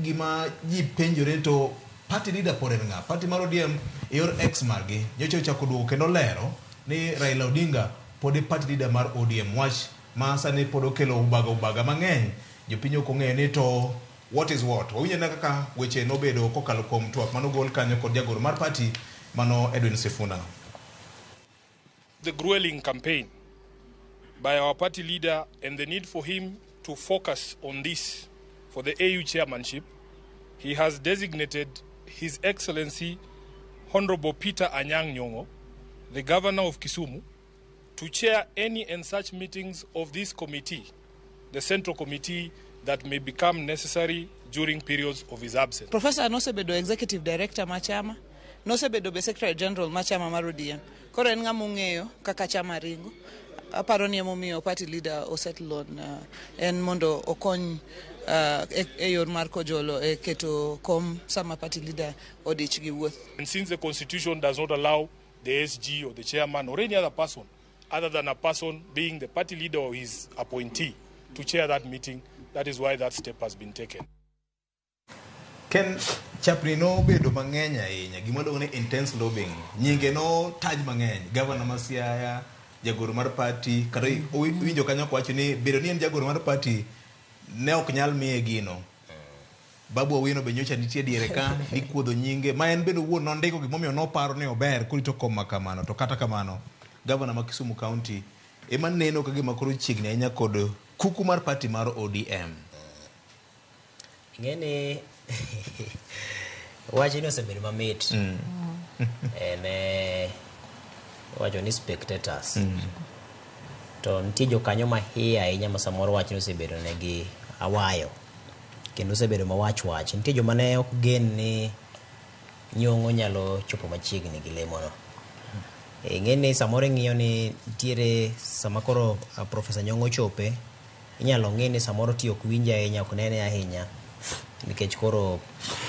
gima ji penjore to party leader pod en ng'a? Party mar ODM e yor X margi nyocha ochako duogo kendo lero ni Raila Odinga pod e party leader mar ODM. Wach ma sani pod okelo ubaga ubaga mang'eny. Jopiny ok ong'eyo ni to what is what. Wawinjo ane kaka weche nobedo kokalo kuom twak manogol kanyo kod jagoro mar party mano Edwin Sifuna. The grueling campaign by our party leader and the need for him to focus on this for the AU chairmanship, he has designated His Excellency Honorable Peter Anyang' Nyong'o, the Governor of Kisumu, to chair any and such meetings of this committee, the Central Committee, that may become necessary during periods of his absence. Professor nosebedo executive director ma chama, nosebedo be secretary general ma chama mar ODM. Koro en ng'ama ong'eyo kaka chama ringo. Aparo ni emomiyo party leader osettle on en mondo okony e yor mar kojolo e keto kom sama party leader odich gi wuoth. And since the constitution does not allow the SG or the chairman or any other person other than a person being the party leader or his appointee to chair that meeting, that is why that step has been taken. Ken chapni nobedo mang'eny ahinya, gima iluongo ni intense lobbying. Nyinge notaj mang'eny, gavana ma Siaya, jagoro mar party, kata iwinjo kanyo kowacho ni bedo ni en jagoro mar party ne ok nyal miye gino. Babu Owino be nyocha nitie diere ka, nikuodho nyinge, ma en bende owuon nondiko gimomiyo noparo ni ober korito kom ma kamano. To kata kamano, gavana ma Kisumu County ema neno ka gima koro chiegni ahinya kod kuku mar party mar ODM. Ing'e ni wachni osebedo mamit. En wacho ni spectators. To nitie jokanyo mahie ahinya ma samoro wachni osebedo negi awayo. Kendo osebedo mawach wach. Nitie joma ne ok gen ni Nyong'o nyalo chopo machiegni gi lemono. Ing'e ni samoro ing'iyo ni nitiere sama koro Professor Nyong'o ochope, inyalo ng'i ni samoro ti ok winje ahinya, ok nene ahinya nikech koro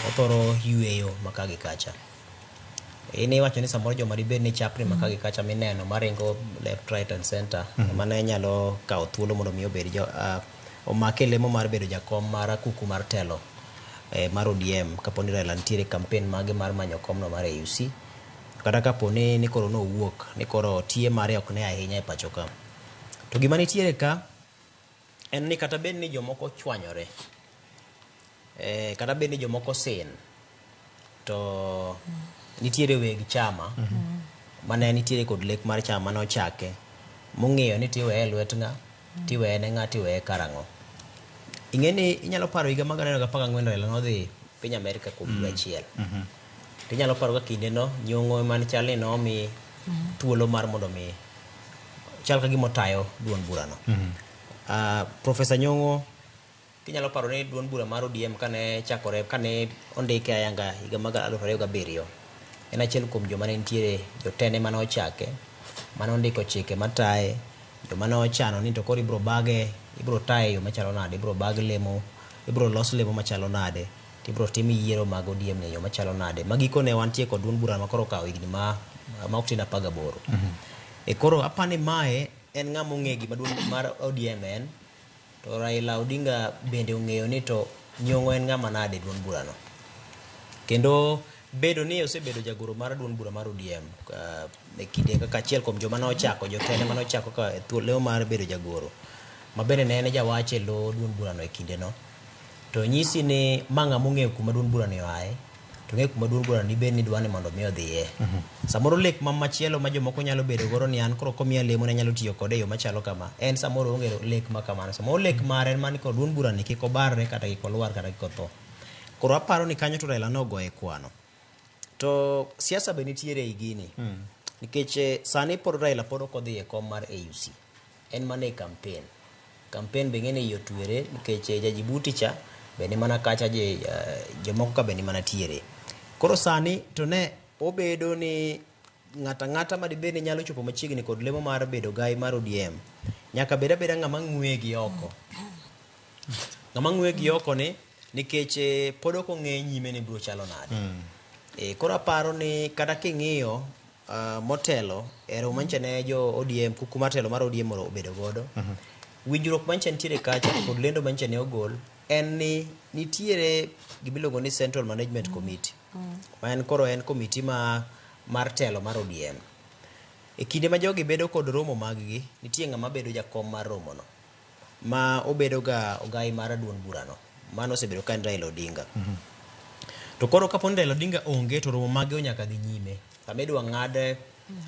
othoro yueyo ma ka gi kacha. In iwacho ni samoro joma dibed ni chapni ma ka gi kacha mineno maringo left, right and center ema ne nyalo kawo thuolo mondo mi obed jo, omake lemo mar bedo jakom mar kuku mar telo mar ODM kapo ni Raila nitiere campaign mage mar manyo komno mar AUC kata kapo ni koro nowuok ni koro tiye mare ok ne ahinya e pacho ka. To gima nitiere ka en ni kata bed ni jomoko chwanyore, kata bed ni jomoko sin, to nitiere weg chama mane nitiere kod lek mar chama mane ochake mong'eyo ni tiweye e lwet ng'a, tiweye ne ng'a, tiweye karang'o. Ing'e ni inyalo paro higa mag 2014 Raila nodhi piny Amerika kuom dwe achiel. To inyalo paro ka kindeno Nyong'o ema ne chal ni nomi thuolo mar mondo mi chal ka gima otayo duond burano. Professor Nyong'o kinyalo paro ni duond bura mar ODM kane chakore kane ondike ayanga higa mag 2007 en achiel kuom joma ne nitiere jotende mane ochake mane ondiko chike mataye joma ne ochano ni to koro ibiro bage ibiro taye e yo machalo nade ibiro bag lemo ibiro los lemo machalo nade to ibiro tim yiero mag ODM e yo machalo nade ma gikone wantie kod duond bura ma koro okawo higni ma ok tin 18. E koro apani mae en ng'ama ong'e gima duond mar ODM en to Raila Odinga bende ong'eyo ni to Nyong'o en ng'ama nade e duond burano. Kendo bedo ni osebedo jagoro mar duond bura mar ODM e kinde kaka achiel kuom joma nochako jotende mane ochako ka thuolo mar bedo jagoro ma bende ne en jawach e lo duond burano e kindeno to nyisi ni ma ng'ama ong'eyo kuma duond burani oaye to ng'e kuma duond burano dibed ni dwa ni mondo mi odhiye. Samoro lek ma machielo ma jomoko nyalo bedo godo ni an koro komiya lemo ne anyalo tiyo kode e yo machalo kama en samoro oonge lek ma kamano. Samoro lek mare en mana ni koro duond burani kik obarre kata kik olwar kata kik otho. Koro aparo ni kanyo to Raila nogoye kwano. To siasa be nitiere ei gini. Nikech sani pod Raila pod ok odhi e kom mar AUC. En mana e campaign. Campaign be ing'e ni iye otwere nikech ja Djibouti cha be ni mana kacha jomoko ka be ni mana tiere. Koro sani to ne obedo ni ng'ato ang'ata ma dibed ni nyalo chopo machiegni kod lemo mar bedo gai mar ODM nyaka bed abeda ng'ama ng'we gi oko. Ng'ama ng'we gi oko ni nikech pod ok ong'e nyime ni biro chalo nade. Koro aparo ni kata king'iyo motelo e romo manyicha ne jo ODM kuku mar telo mar ODM obedo godo. Winjruok manyicha nitiere kacha kod lendo manyicha ne ogol En ni nitiere gimiluongo ni Central Management Committee. Ma en koro en komiti ma mar telo mar ODM. E kinde ma jogi bedo kod romo maggi, nitie ng'ama bedo jakom mar romono. Ma obedo ga ogai mar duond burano. Mano osebedo ka en Raila Odinga. To koro kapo ni Raila Odinga onge to romo mage nyaka dhi nyime. Sama idwa ng'ad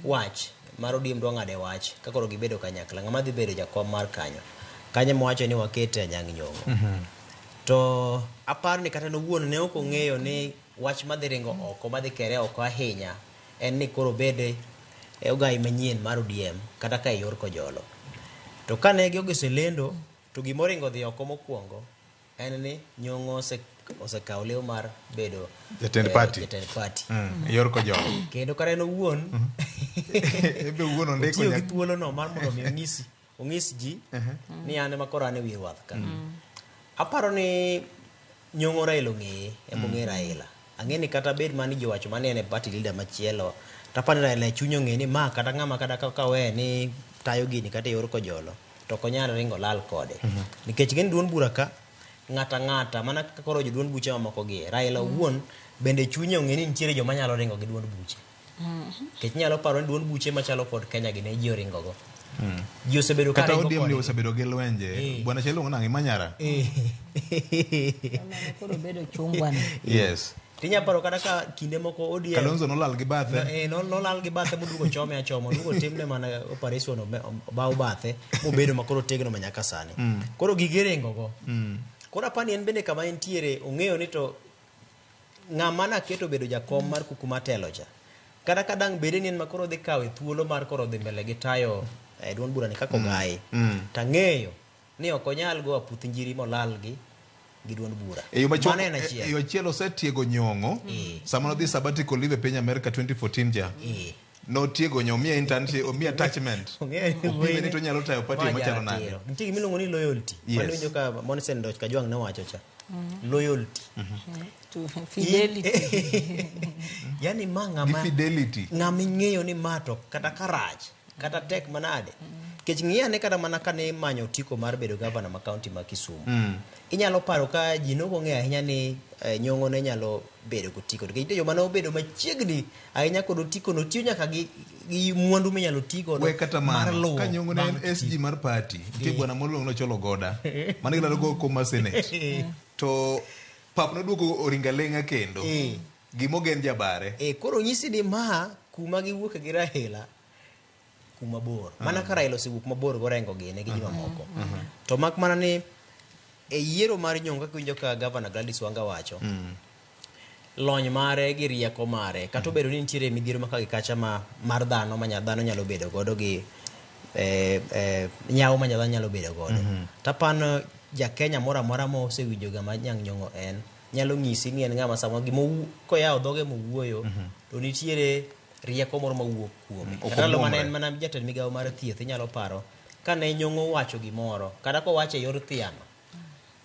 wach mar ODM dwa ng'ade wach ka koro gibedo kanyakla ng'ama dhi bedo jakom mar kanyo. Kanyo mowacho ni wakete Anyang' Nyong'o. To aparo ni kata en owuon ne ok ong'eyo ni wach madhi ringo oko madhi kere oko ahinya en ni koro obed e ogai manyien mar ODM kata ka e yor kojolo. To kane jogi oselendo to gimoringo dhi oko mokwongo en ni Nyong'o osekawo lew mar bedo Jatend party. jatend party. E yor kojolo. Kendo kata en owuon Ebe owuon ondiko otiyo gi thuolono mar mondo mi onyis ji ni an ema koro an e wi rwath ka. Aparo ni Nyong'o Raila ong'eye, ema ong'e Raila. Ang'e ni kata bed mani ji owacho mani en e party leader machielo, to aparo ni Raila e chunye ong'e ni ma kata ng'ama kata ka weye ni tayo gini kata e yor kojolo, to ok onyal ringo lal kode. Nikech ing'e ni duond bura ka, ng'ata ng'ata mana kaka koro joduond buche mamoko gi, Raila owuon bende chunye ong'e ni nitiere joma nyalo ringo gi duond buche. Nikech inyalo paro ni duond buche machalo kod Kenya gi ne ji oringo go. Ji osebedo ka Kata ringo ODM ni kodgi. osebedo gi lwenje. Bwana cha iluongo nang'o? Imanyara? Koro bedo chungwa ni. Yes. Tinya paro kata ka kinde moko ODM Kalonzo nolal gi bathe. Nolal gi bathe moduogo chome achoma, oduogo timne mana operation obaw bathe mobedo ma koro tegno ma nyaka sani. Koro gige ringo go. Koro apani en bende kama entiere ong'eyo ni to ng'ama naketo bedo jakom mar kuku matelo cha. Kata ka dang' bede ni en ma koro dhi kawe thuolo mar koro dhi mbele gi tayo duond burani kaka ogayi. Tang'eyo ni ok onyal go aputh njiri molal gi duond bura. E yo machuok, Mano en achiel. e yo achiel osetiego Nyong'o. Sama nodhi sabbatical leave e piny Amerika 2014 cha. Notiego Nyong'o, omiye internship, omiye attachment. Opime ni to onyalo tayo party machalo nade. Nitie gima iluongo ni loyalty. Yes. Mano iwinjo ka Monsen Doch Kajwang' nowacho cha. Loyalty. To fidelity. Yani ma Gi ng'ama fidelity. ng'ama ing'eyo ni ma to kata karach kata tek manade. Nikech ng'i ane kata mana kane imanyo otiko mar bedo gavana ma kaunti ma Kisumu. Inyalo paro ka ji nok ong'eyo ahinya ni Nyong'o ne nyalo bedo gi otiko. Nikech nitie joma ne obedo machiegni ahinya kod otiko no, tiyo nyaka gi mwandu minyalo ti godo We kata mar mano, luwo ka Nyong'o ne en bang' SG mar party, nitie bwana moro iluongo ni Ocholo Goda, mane gilaro go kom mar Senate. To pap noduogo oringo aleng'a kendo. Gimogen jabare. Koro nyisi ni ma kuma giwuok gi Raila kuma bor. Mana ka Raila osewuok mabor gorengo gine gi ji mamoko. To mak mana ni e yiero mar Nyong'o kaka iwinjo ka Governor Gladys Wanga wacho, lony mare gi rieko mare, kata obedo ni nitiere midhiero ma ka gi kacha ma mar dhano ma dhano nyalo bedo godo gi nyawo ma dhano nyalo bedo godo. Tapano ja Kenya moro amora ma osewinjo gama Anyang' Nyong'o en, nyalo nyisi ni en ng'ama sama gima koyawo dhoge mowuoyo, to nitiere rieko moro mawuok kuome. Ok Kata ndalo mane en obuomre. mana jatend migawo mar thieth, inyalo paro kane Nyong'o owacho gimoro, kata kowacho e yor thiano,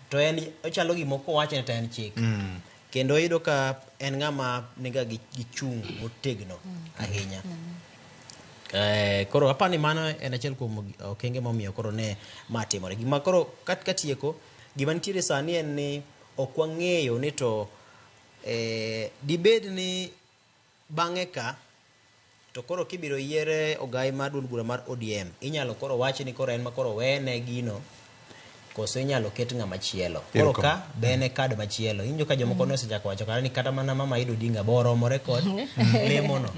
to en ochalo gima kowache to en chik. Kendo iyudo ka en ng'ama niga gi chung' motegno ahinya. Koro aparo ni mano en achiel kuom okenge momiyo koro ne ma timore. Gima koro katieko, gima nitiere sani en ni ok wang'eyo ni to dibed ni bang'e ka to koro kibiro yiere ogai mar duond bura mar ODM, inyalo koro wach ni koro en ma koro wene gino, koso inyalo ket ng'ama chielo. Koro ka be en e kad machielo. Iwinjo ka jomoko ne osechako wacho kata ni kata mana Mama Ida Odinga bo oromore kod lemono.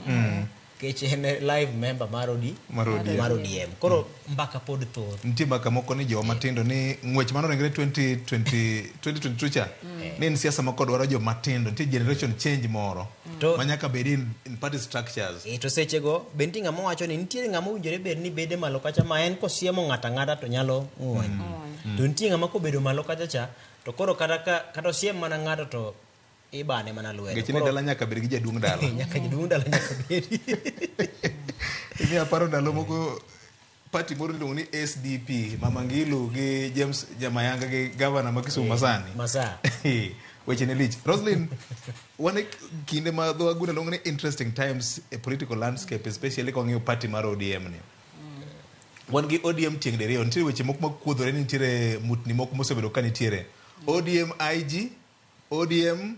Nikech en live member mar Mar ODM. mar ODM. Koro mbaka pod thoth. Nitie mbaka moko ni joma matindo ni ng'wech mane oringre 2022 cha, ni en siasa ma kodwaro joma tindo, nitie generation change moro ma nyaka bed in party structures. To sechego be nitie ng'ama wacho ni nitiere ng'ama owinjore bed ni bede malo kacha ma en kosiemo ng'ato ang'ata to nyalo ng'wony. To nitie ng'ama kobedo malo kacha cha to koro kata osiem mana ng'ato to ibane mana lwedo. Nikech ni dala nyaka bed gi jaduong' dala. Nyaka jaduong' dala nyaka bedi. Imiyo aparo ndalo moko party moro iluongo ni SDP, Mama Ngilu gi James Jamayanga gi gavana ma Kisumu masani. Masa. Weche ne lich. Roslyn, wan e kinde ma dho Wagunda luongo ni interesting times e political landscape, especially ka wang'iyo party mar ODM ni. Wan gi ODM tieng' diriyo, nitie weche moko makuodhore ni nitiere mutni moko mosebedo ka nitiere. ODM IG, ODM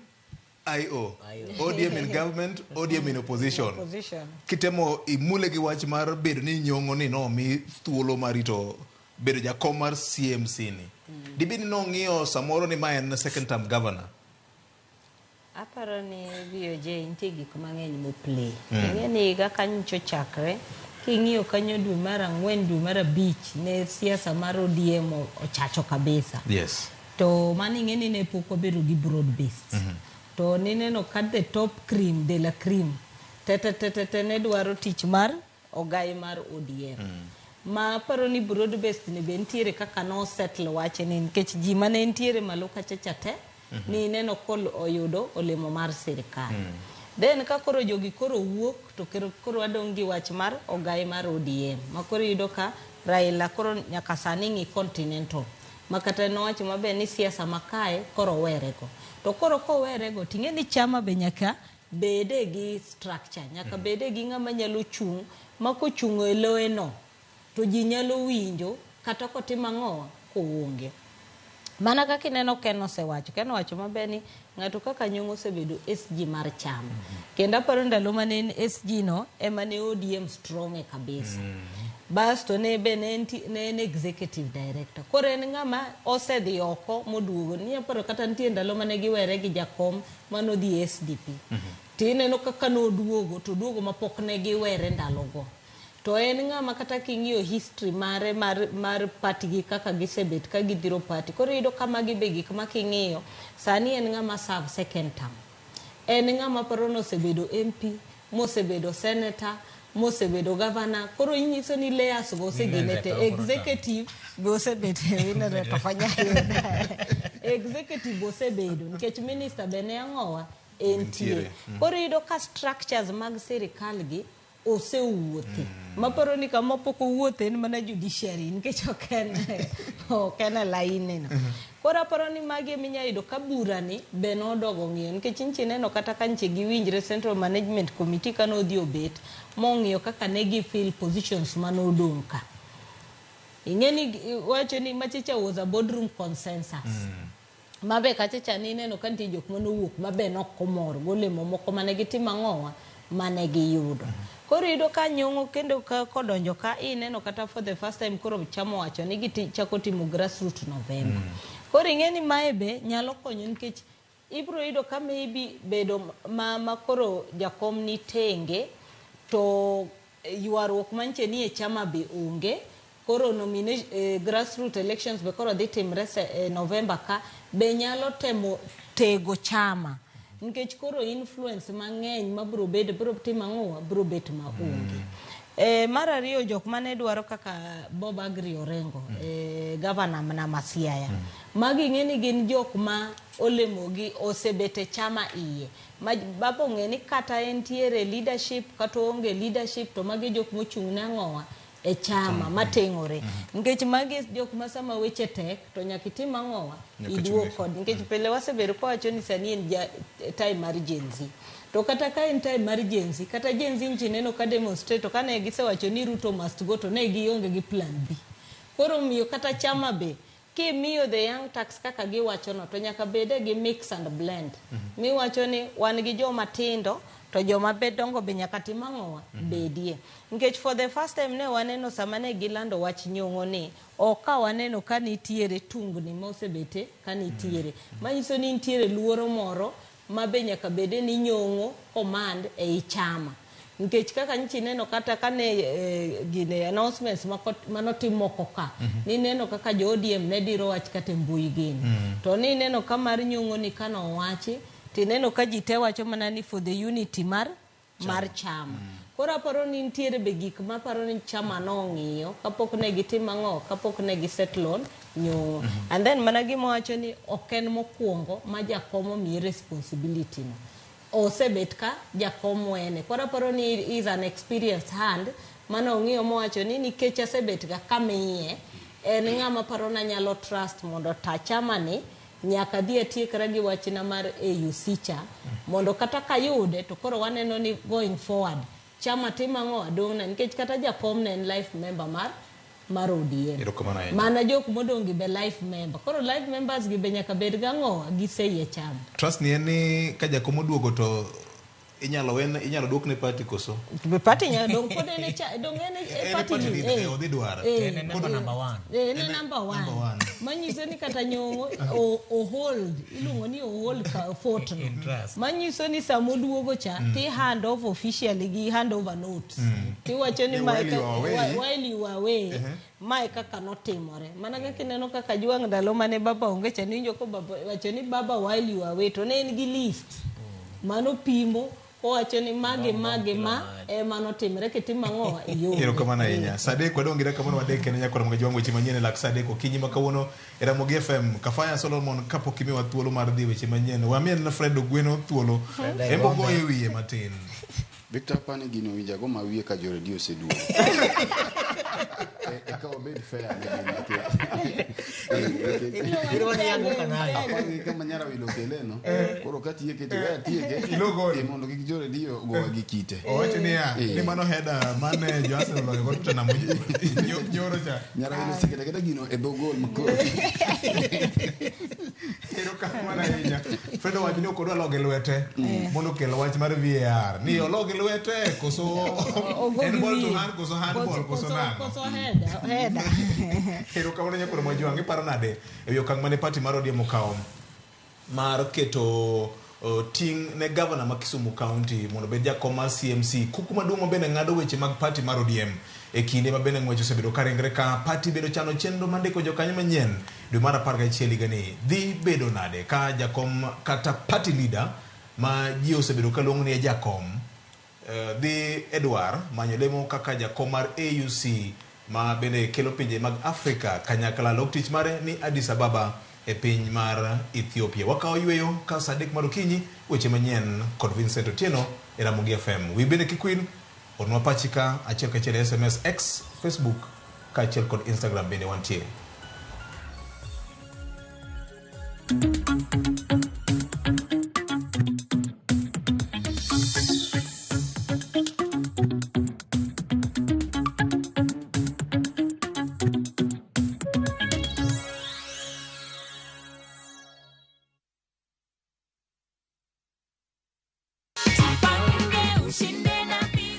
IO, IO. ODM in government, ODM in opposition. Opposition. Kitemo imule gi wach mar bedo ni Nyong'o ni nomi thuolo mar rito bedo jakom mar CMC ni. Dibed ni nong'iyo samoro ni ma en second term governor. Aparo ni VOJ nitie gik mang'eny moplay. Ing'e ni higa ka nyocha ochakre, king'iyo kanyo dwe mar 4 dwe mar 5 ne siasa mar ODM ochacho kabisa. Yes. To mano ing'e ni ne pok wabedo gi broad based. To nineno ka the top cream de la cream te te te te te ne dwaro tich mar ogai mar ODM. Ma aparo ni broad based ni be nitiere kaka no settle wachni nikech ji mane nitiere malo kacha cha te ni neno kol oyudo olemo mar sirikal. Then ka koro jogi koro wuok to koro wadong' gi wach mar ogai mar ODM ma koro iyudo ka Raila koro nyaka sani ng'i continental ma kata nowacho maber ni siasa ma kae koro owerego. To koro kowerego ting'e ni chama be nyaka bede gi structure, nyaka bede gi ng'ama nyalo chung' ma kochung' e loye no to ji nyalo winjo kata kotimo ang'o koonge. Mana kaka ineno Ken osewacho, Ken owacho maber ni ng'ato kaka Nyong'o osebedo SG mar chama. Kendo aparo ndalo mane en SG no ema ne ODM strong e kabisa. Basto ne be ne en executive director. Koro en ng'ama osedhi oko moduogo. Ni aparo kata nitie ndalo mane giwere gi jakom manodhi SDP. Tineno kaka noduogo to oduogo mapok ne giwere ndalogo. To en ng'ama kata king'iyo history mare mar party gi kaka gisebet ka gidhiro party. Koro iyudo ka magi be gik ma king'iyo sani en ng'ama serve second term. En ng'ama paro nosebedo MP, mosebedo senator, mosebedo governor. Koro inyiso ni layers go osegine te. Executive be osebet winner to Executive osebedo nikech minister be ne ang'owa entie. Koro iyudo ka structures mag sirikal gi osewuothe. Maparo ni kama pok owuothe en mana judiciary nikech ok en e laini no. Koro aparo ni magi ema inyalo yudo ka burani be nodogo ng'iyo nikech nchi neno kata ka nchi giwinjre Central Management Committee ka nodhi obet mong'iyo kaka ne gi fill positions manodong' ka. Ing'e ni wacho ni machicha was a boardroom consensus. Mabe kachicha ni ineno ka nitie jok manowuok mabe nok omor golemo moko mane gitimo ang'owa mane giyudo. Koro iyudo ka Nyong'o kendo ka kodonjo ka ineno kata for the first time koro chama owacho ni gichako timo grassroots November. Koro ing'e ni mae be nyalo konyo nikech ibiro yudo ka maybe bedo ma koro jakom ni tenge to ywaruok mantie ni e chama be onge. Koro grassroots elections be koro dhi timre November ka be nyalo temo tego chama. Nikech koro influence mang'eny mabiro bedo biro timo ang'owa biro bet maonge. Mar ariyo jok mane dwaro kaka Bob Agri Orengo, governor na Siaya. Magi ing'e ni gin jok ma olemogi osebet e chama iye. Ma baba ong'e ni kata entiere leadership kata oonge leadership to magi jok mochung' ne ang'owa e chama mateng'ore. Nikech magi jok ma sama weche tek to nyaka itim ang'owa iduok kod nikech pile wasebedo kawacho ni sani en time mar Gen Z. To kata ka en time mar Gen Z, kata Gen Z nchi neno ka demonstrate to kane gisewacho ni Ruto must go to ne gionge gi plan B. Koro miyo kata chama be kimiyo the young tax kaka giwacho no to nyaka bede gi mix and blend. Miwacho ni wan gi joma tindo to joma dongo be nyaka tim ang'owa bedie. Nikech for the first time ne waneno sama ne gilando wach Nyong'o ni ok ka waneno ka nitiere tungni mosebete ka nitiere. Manyiso ni nitiere luoro moro ma be nyaka bede ni Nyong'o command ei chama. Nikech kaka nchi neno kata kane gine announcements manotim moko ka nineno kaka jo ODM ne diro wach kata e mbui gini. To nineno ka mar Nyong'o ni kanowachi tineno ka ji te wacho mana ni for the unity mar chama. Koro aparo ni nitiere be gik maparo ni chama nong'iyo kapok ne gitimo ang'o kapok ne gisettle on Nyong'o. And then mana gima wacho ni ok en mokwongo ma jakom omiye responsibility no. Osebet ka jakom wene. Koro aparo ni is an experienced hand mano ong'iyo mowacho ni nikech asebet ga kamiye en ng'ama paro na nyalo trust mondo ta chama ni nyaka dhi atiekra gi wachna mar AUC cha mondo kata kayude to koro waneno ni going forward chama timo ang'o adong' na nikech kata jakom ne en life member mar mar ODM. Erokamano ahinya. Mana jok modong' gi be life member. Koro life members gi be nyaka bed gang'o giseyie chama. Trust ni en ni ka jakom oduogo to inyalo wen inyalo duok ne party koso? Be party nyalo dong' pod en e dong' en e En e party party leader, leader, odhi dwaro. En e member number one. En e number one. Number one. Manyiso ni kata nyong'o o hold iluongo ni o hold ka fort no. In trust. Manyiso ni sama oduogo cha ti hand off officially gi hand over notes. Tiwacho ni Ni mae while you are away. while you are away mae kaka notimore. Mana kaka ineno kaka Jwang' ndalo mane baba onge cha niwinjo ko baba wacho ni baba while you are away to ne en gi list. Mano pimo owacho ni magi magi ma ema notimore kitimo ang'o ionge. Erokamano ahinya. Saa adek wadong' gi dakika moro adek kende nyaka Ramogi Jwang' weche manyien e lak saa adek okinyi ma kawuono e Ramogi FM. Kafaya Solomon kapok imiwa thuolo mar dhi e weche manyien. Wamiyo ne Fred Ogweno thuolo. Fred En bo Agombe. goyo e wiye matin. Victor apani gini owinjo ago ma wiye ka jo redio oseduogo. Eka wabed fair ne gini nikech Idwa ni yango kanayo. apani kama nyara wilo keleno koro katieke to we atieke Ilogol. Mondo kik jo redio gowa gi kite. Owacho niya, ni mano heda mane jo Arsenal oloyo go Tottenham nyoro cha. Nyara wilo oseketa keta gino e dho gol makoro. Erokamano ahinya. Fred owacho ni ok odwa loge lwete mondo okel wach mar VAR. Ni ologe lwete koso Ogo en gi ball to wiye. hand koso handball koso nang'o. Koso header, header. Erokamano nyakwar Mwajwang', iparo nade ewi okang' mane party mar ODM okawo mar keto ting' ne gavana ma Kisumu County mondo obed jakom mar CMC. Kuku maduong' ma bende ng'ado weche mag party mar ODM e kinde ma bende ng'wech osebedo ka ringre ka party bende ochano chenro mar ndiko jokanyo manyien dwe mar 11 higani. Dhi bedo nade ka jakom kata party leader ma ji osebedo ka luongo ni e jakom dhi e dwar manyo lemo kaka jakom mar AUC ma bende kelo pinje mag Afrika kanyakla lok tich mare ni Addis Ababa e piny mar Ethiopia. Wakawo yweyo ka saa adek mar okinyi weche manyien kod Vincent Otieno e Ramogi FM. Wi bende kik wil ornwa pachi ka achiel kachiel e SMS X, Facebook kaachiel kod Instagram bende wantie.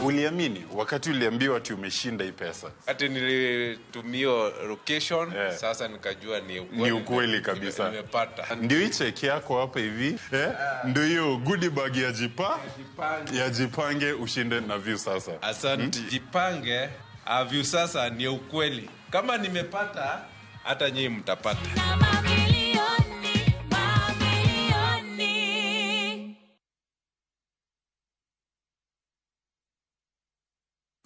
Uliamini wakati uliambiwa ati umeshinda hii pesa? Ati nilitumia location Yeah. Sasa nikajua ni ukweli, Ni ukweli kabisa. Nimepata. Ndio hii cheki yako hapa hivi Ndio hiyo goodie bag ya Jipange. ya jipange ushinde na view sasa. Asante. Jipange view sasa ni ukweli. Kama nimepata hata nyinyi mtapata.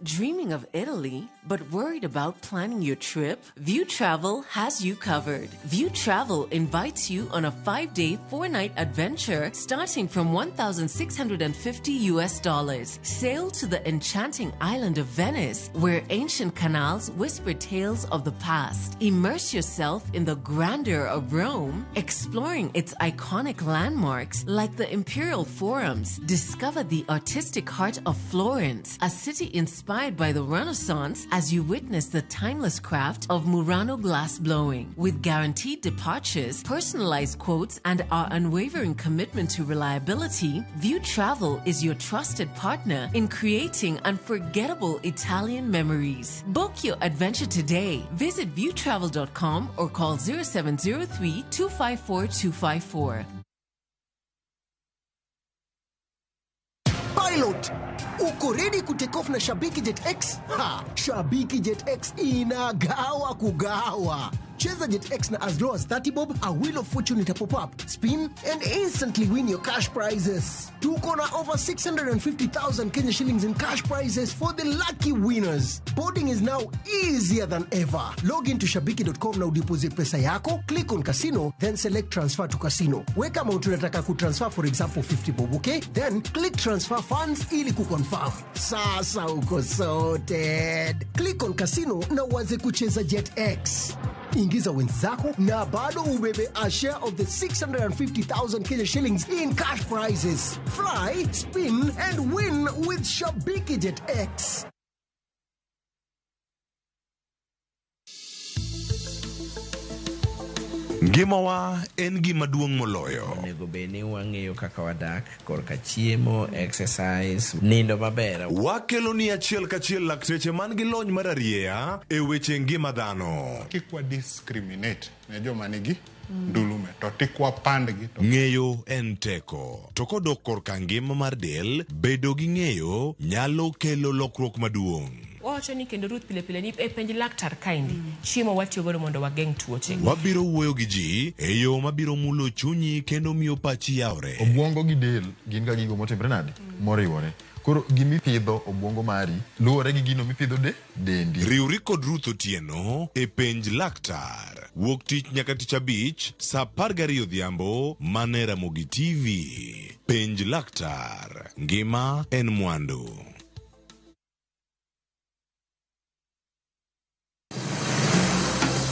Dreaming of Italy, but worried about planning your trip? View Travel has you covered. View Travel invites you on a 5-day, 4-night adventure starting from $1,650 US. Sail to the enchanting island of Venice, where ancient canals whisper tales of the past. Immerse yourself in the grandeur of Rome, exploring its iconic landmarks like the Imperial Forums. Discover the artistic heart of Florence, a city inspired by the Renaissance as you witness the timeless craft of Murano glass blowing. With guaranteed departures, personalized quotes, and our unwavering commitment to reliability, View Travel is your trusted partner in creating unforgettable Italian memories. Book your adventure today. Visit viewtravel.com or call 0703 254 254. Pilot, uko ready kutake off na Shabiki Jet X? Ha, Shabiki Jet X inagawa kugawa. Cheza Jet X na as low as 30 bob, a wheel of fortune ita pop up, spin and instantly win your cash prizes. Tuko na over 650,000 Kenya shillings in cash prizes for the lucky winners. Boarding is now easier than ever. Log into shabiki.com na udeposit pesa yako, click on casino, then select transfer to casino. Weka amount unataka kutransfer, for example 50 bob, okay? Then click transfer funds ili kuconfirm. Sasa uko sorted. Click on casino na uanze kucheza Jet X. Ingiza wenzako na bado ubebe a share of the 650,000 Kenya shillings in cash prizes. Fly, spin and win with Shabiki Jet X. Ngimawa en gima duong' moloyo. Onego bed ni wang'eyo kaka wadak korka chiemo, exercise, nindo maber. Wakelo ni achiel kachiel lakteche man gi lony mar arieya e weche ngima dhano. Kik wa discriminate ne joma nigi ndulume to tik wapandgi to Ng'eyo en teko. To kodok korka ngima mar del, bedo gi ng'eyo nyalo kelo lokruok maduong'. Wawacho ni kendo Ruth pile pile ni e penj laktar kaendi chiemo watiyo godo mondo wageng' tuoche. Wabiro wuoyo gi ji e yo mabiro mulo chunyi kendo miyo pachi yawre. Obwongo gi del gin ga gigo motimre nade? Moriwore. Koro gimipidho obwongo mari luwore gi gino mipidho de dendi. Riwri kod Ruth Otieno e penj laktar. Wuok tich nyaka tich abich saa 12 odhiambo mana e Ramogi TV. Penj laktar. Ngima en mwandu.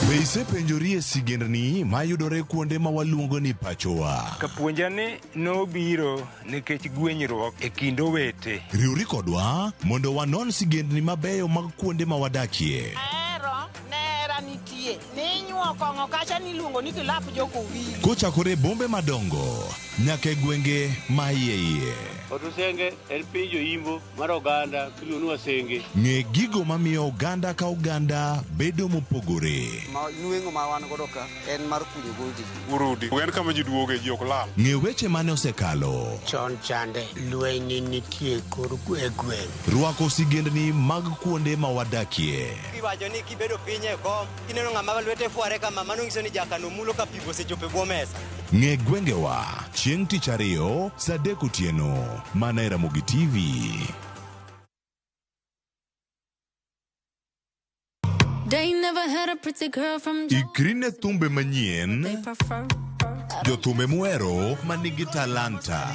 Be isepenjori e sigendni mayudore kuonde ma waluongo ni pachowa? Kapuonja ni nobiro nikech gwenyruok e kind owete. Riwri kodwa mondo wanon sigendni mabeyo mag kuonde ma wadakie. Ahero nera nitie ninyuo kong'o kacha niluongo ni kilap jokowili. Kochakore e bombe madongo nyaka e gwenge ma iye iye. Otusenge en piny joimbo mar oganda miluongo ni Wasenge. Ng'e gigo mamiyo oganda ka oganda bedo mopogore. Ma nweng'o ma wan godo ka en mar kunyo goldi. Urudi en kama ji duoge ji ok lal. Ng'e weche mane osekalo. Chon chande lweny nitie kor e gweng'. Rwako sigendni mag kuonde ma wadakie. Iwacho ni kibedo piny e kom, kineno ng'ama lwete fware kama, mano nyiso ni jakano mulo ka pi osechopo e bwo mesa. Ng'e gwengewa chieng' tich ariyo saa 3 otieno mana e Ramogi TV. They never had a pretty girl from Ikri ne thumbe manyien, they prefer. jothumbe muhero manigi talanta.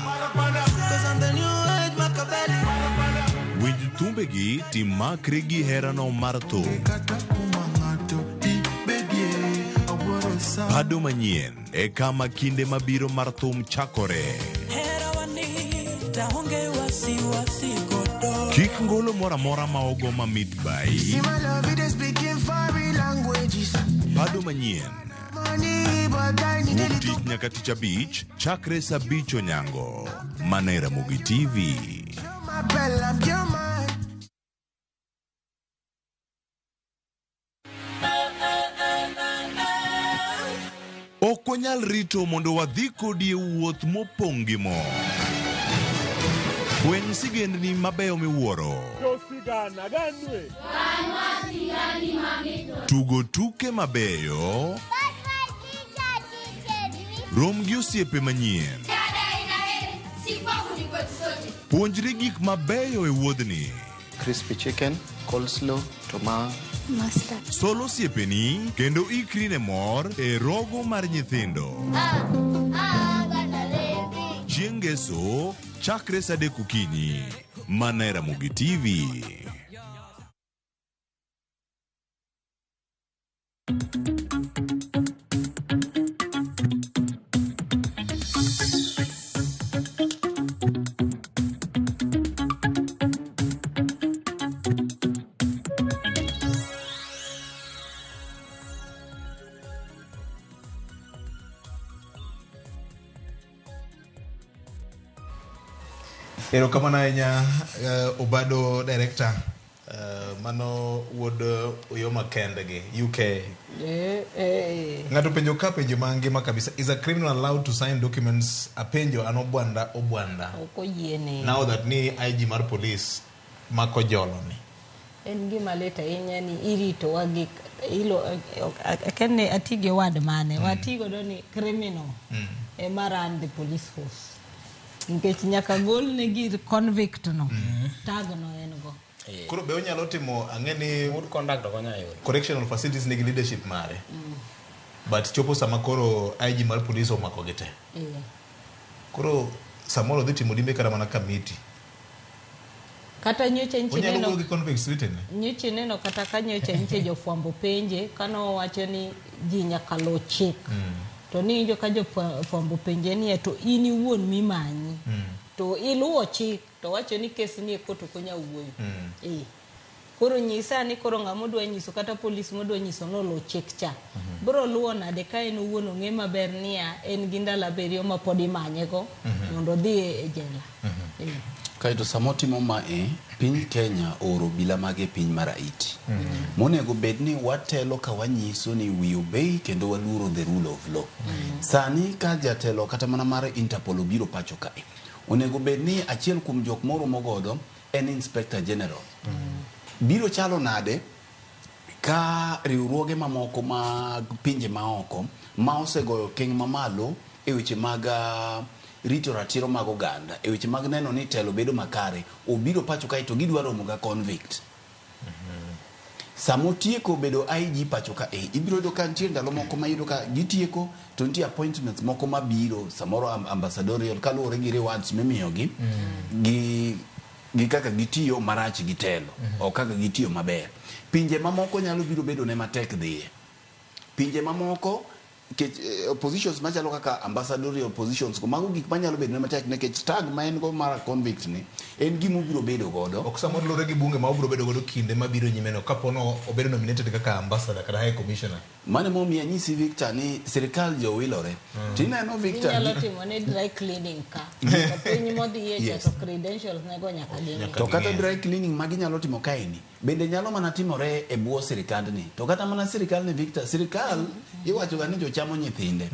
Winj thumbegi timakri gi herano mar thum. Bado manyien e kama kinde mabiro mar thum chakore. Kik ngolo moro amora ma ogo mamit bai. Bado manyien. Wuok tich nyaka tich abich chakre saa 5 onyango. Mana e Ramogi TV. Ok wanyal rito mondo wadhi kodi e wuoth mopong' gi mor. Fweny sigendni mabeyo miwuoro. Josigana ganwe. Tugo tuke mabeyo. Rom gi osiepe manyien. Puonjri gik mabeyo e wuodhni. Crispy chicken, coleslaw, to Mustard. Sol osiepeni kendo ikri ne mor e rogo mar nyithindo. Chieng' ngeso chakre saa 3 okinyi. Mana e Ramogi TV. Erokamano ahinya Obado director mano wuod Uyoma kendgi UK. Ng'ato penjo ka penjo mangima kabisa is a criminal allowed to sign documents apenjo an obwanda obwanda. Ok oyiene. Now that ni IG mar police mako jolo ni. En gima lit ahinya ni iritowa gi ilo akia ni ati gi word mane wati godo ni criminal ema run the police force. Nikech nyaka gol ne gir convict no tag no en go. Koro be onyalo timo ang'e ni good conduct ok onyal yudo. Correctional facilities nigi leadership mare. But chopo sama koro IG mar police omako gi te. Koro samoro dhi timo limbe kata mana kamiti. Kata nyocha nchi Onyalo neno wuoyo gi convicts wetene. nyocha neno kata ka nyocha nche jofwambo penje kano wacho ni ji nyaka luw chik. To ni winjo ka jofwambo penje ni to in iwuon mimanyi. To iluwo chik to wacho ni kes ni e court ok onyal wuoyo. Koro nyisa ni koro ng'ama odwa nyiso kata polis modwa nyiso noluw chik cha. Biro luwo nade ka en owuon ong'e maber niya en gi ndalo 7 ma pod imanyego mondo odhi e jela. Kaeto sama otimo mae, piny Kenya ooro obila mage e piny mar Haiti. Monego bed ni watelo ka wanyiso ni we obey kendo waluoro the rule of law. Sani ka jatelo kata mana mar Interpol obiro pacho kae, onego bed ni achiel kuom jok moromo godo en Inspector General. Biro chalo nade ka riwruoge mamoko mag pinje maoko ma osegoyo okeng' mamalo e weche mag rito ratiro mag oganda, e weche mag neno ni telo bedo makare, obiro pacho kae to gidwa romo ga convict. Sama otieko bedo IG pacho ka e, ibiro yudo ka nitie ndalo moko ma iyudo ka gitieko to nitie appointments moko mabiro samoro ambassadorial kaluwore gi rewards mimiyogi gi kaka gitiyo marach gi telo, ok kaka gitiyo maber. Pinje mamoko nyalo biro bedo ne matek dhiye. Pinje mamoko nikech positions machalo kaka ambassadorial positions go, mago gik manyalo bedo ne matek nikech tag ma en go mar convict ni en gima obiro bedo godo. Ok samoro luwore gi bunge ma obiro bedo godo kinde mabiro nyime no kapo no obedo nominated kaka ambassador kata high commissioner. Mano emomiyo anyisi Victor ni sirikal jowilore. Tineno Victor Inyalo timo ne dry cleaning ka. To piny modhiye cha Yes. to credentials nego nyaka ging'i. To kata dry cleaning ma ginyalo timo kaeni bende nyalo mana timore e bwo sirikandni. To kata mana sirikal ni Victor, sirikal iwacho ga ni jochamo nyithinde.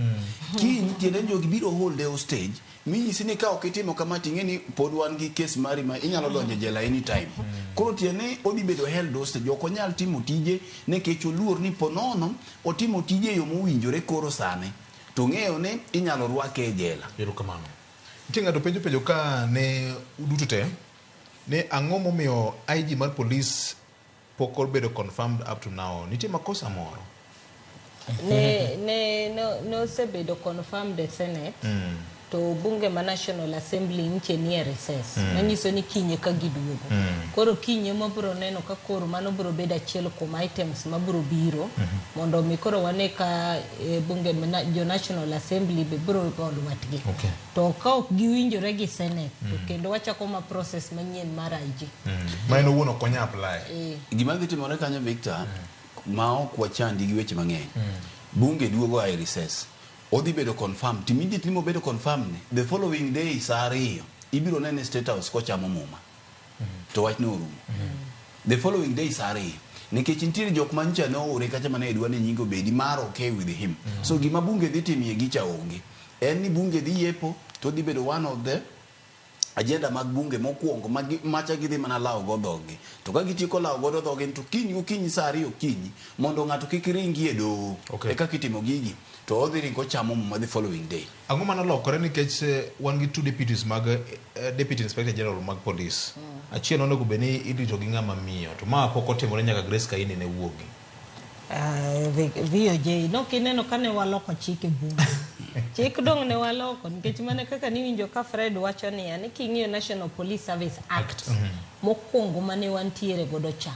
Kiny tiende ni jogi biro hold e hostage minyisi ni ka ok itimo kama ting'e ni pod wan gi kes mari ma inyalo donjo e jela anytime. Koro tiende ni odhi bedo held hostage, ok onyal timo tije nikech oluor ni ponono otimo tije e yo mowinjore koro sani to ng'eyo ni inyalo rwake e jela. Erokamano. Nitie ng'ato penjo penjo ka ne uduto te ni ang'o momiyo IG mar police pok obedo confirmed up to now. Nitie makosa moro. Ne osebedo confirmed e Senate. To bunge ma National Assembly nche nie recess. Manyiso ni kinye ka giduogo. Koro kinye mabiro neno ka koro mano biro bedo achiel kuom items mabiro biro mondo mi koro wane ka bunge ma jo National Assembly be biro golo watgi. To ka ok giwinjore gi Senate to kendo wachako ma process manyien mar IG. Ma en owuon ok onya apply. Gima dhi timore kanyo Victor, ma ok wachandi gi weche mang'eny. Bunge duogo e recess. Odhi bedo confirmed. Immediately mobedo confirmed ni, the following day saa 2 ibiro nene State House kochamo muma. To wach no orumo. The following day saa 2 nikech nitiere jok mancha ne oore kacha mane dwa ni nyinge obedi mar okay with him. So gima bunge dhi timie gicha onge. En ni bunge dhi yepo to dhi bedo one of the agenda mag bunge mokwongo macha gidhi mana lawo go dhogi. To ka gitieko lawo godo dhogi to kiny gokinyi saa 2 okinyi mondo ng'ato kik ringi e doho. Eka kitimo gigi to odhi ringo chamo muma the following day. Ang'o manolokore nikech wan gi 2 deputies mag deputy inspector general mag police. Achiel onego bed ni irito gi ng'ama miyo to ma pok otimore nyaka Grace Kaini ne wuogi. VOJ no kineno kane waloko chik e bunge. Chik dong' ne waloko nikech mana kaka niwinjo ka Fred wacho niya ni king'iyo National Police Service Act mokwongo mane wantiere godo cha.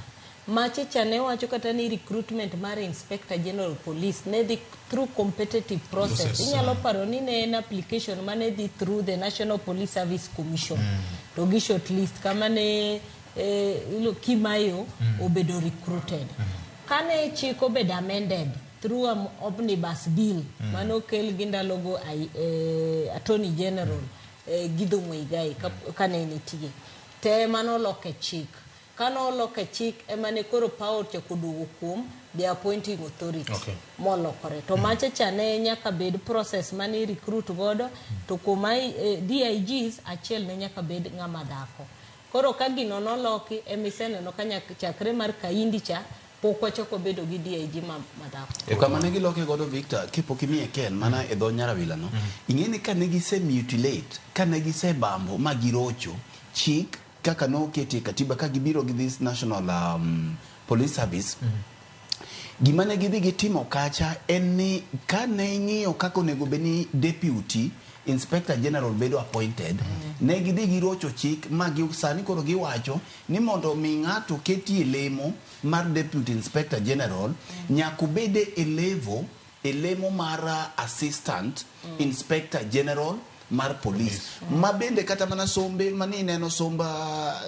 Mache cha ne wacho kata ni recruitment mar Inspector General Police ne dhi through competitive process. Inyalo paro ni ne en application mane dhi through the National Police Service Commission. To gi shortlist kama ne Kimayo obedo recruited. Kane chik obedo amended through an omnibus bill mane okel gi ndalogo Attorney General Githu Muigai kane nitie. Te manoloke chik. Kane oloke chik ema ne koro power ochako duogo kuom the appointing authority molokore. To macha cha ne nyaka bed process mane recruit godo to kuom DIGs achiel ne nyaka bed ng'ama dhako. Koro ka gino noloki emiseneno ka nyaka chakre mar Kaindi cha pok wachako bedo gi DIG ma dhako. To kama ne giloke godo Victor, kipok imiye Ken mana e dho Nyarawila no, ing'e ni kane gise mutilate, kane gisebambo ma girocho chik kaka noketi e katiba ka gibiro gi this National Police Service, gima ne gidhi gitimo kacha en ni kane ing'iyo kaka onego bed ni deputy inspector general bedo appointed, ne gidhi girocho chik ma sani koro giwacho ni mondo mi ng'ato ketie lemo mar deputy inspector general nyaka obede e level e lemo mar assistant inspector general mar police. Ma bende kata mana sombe mani ineno somba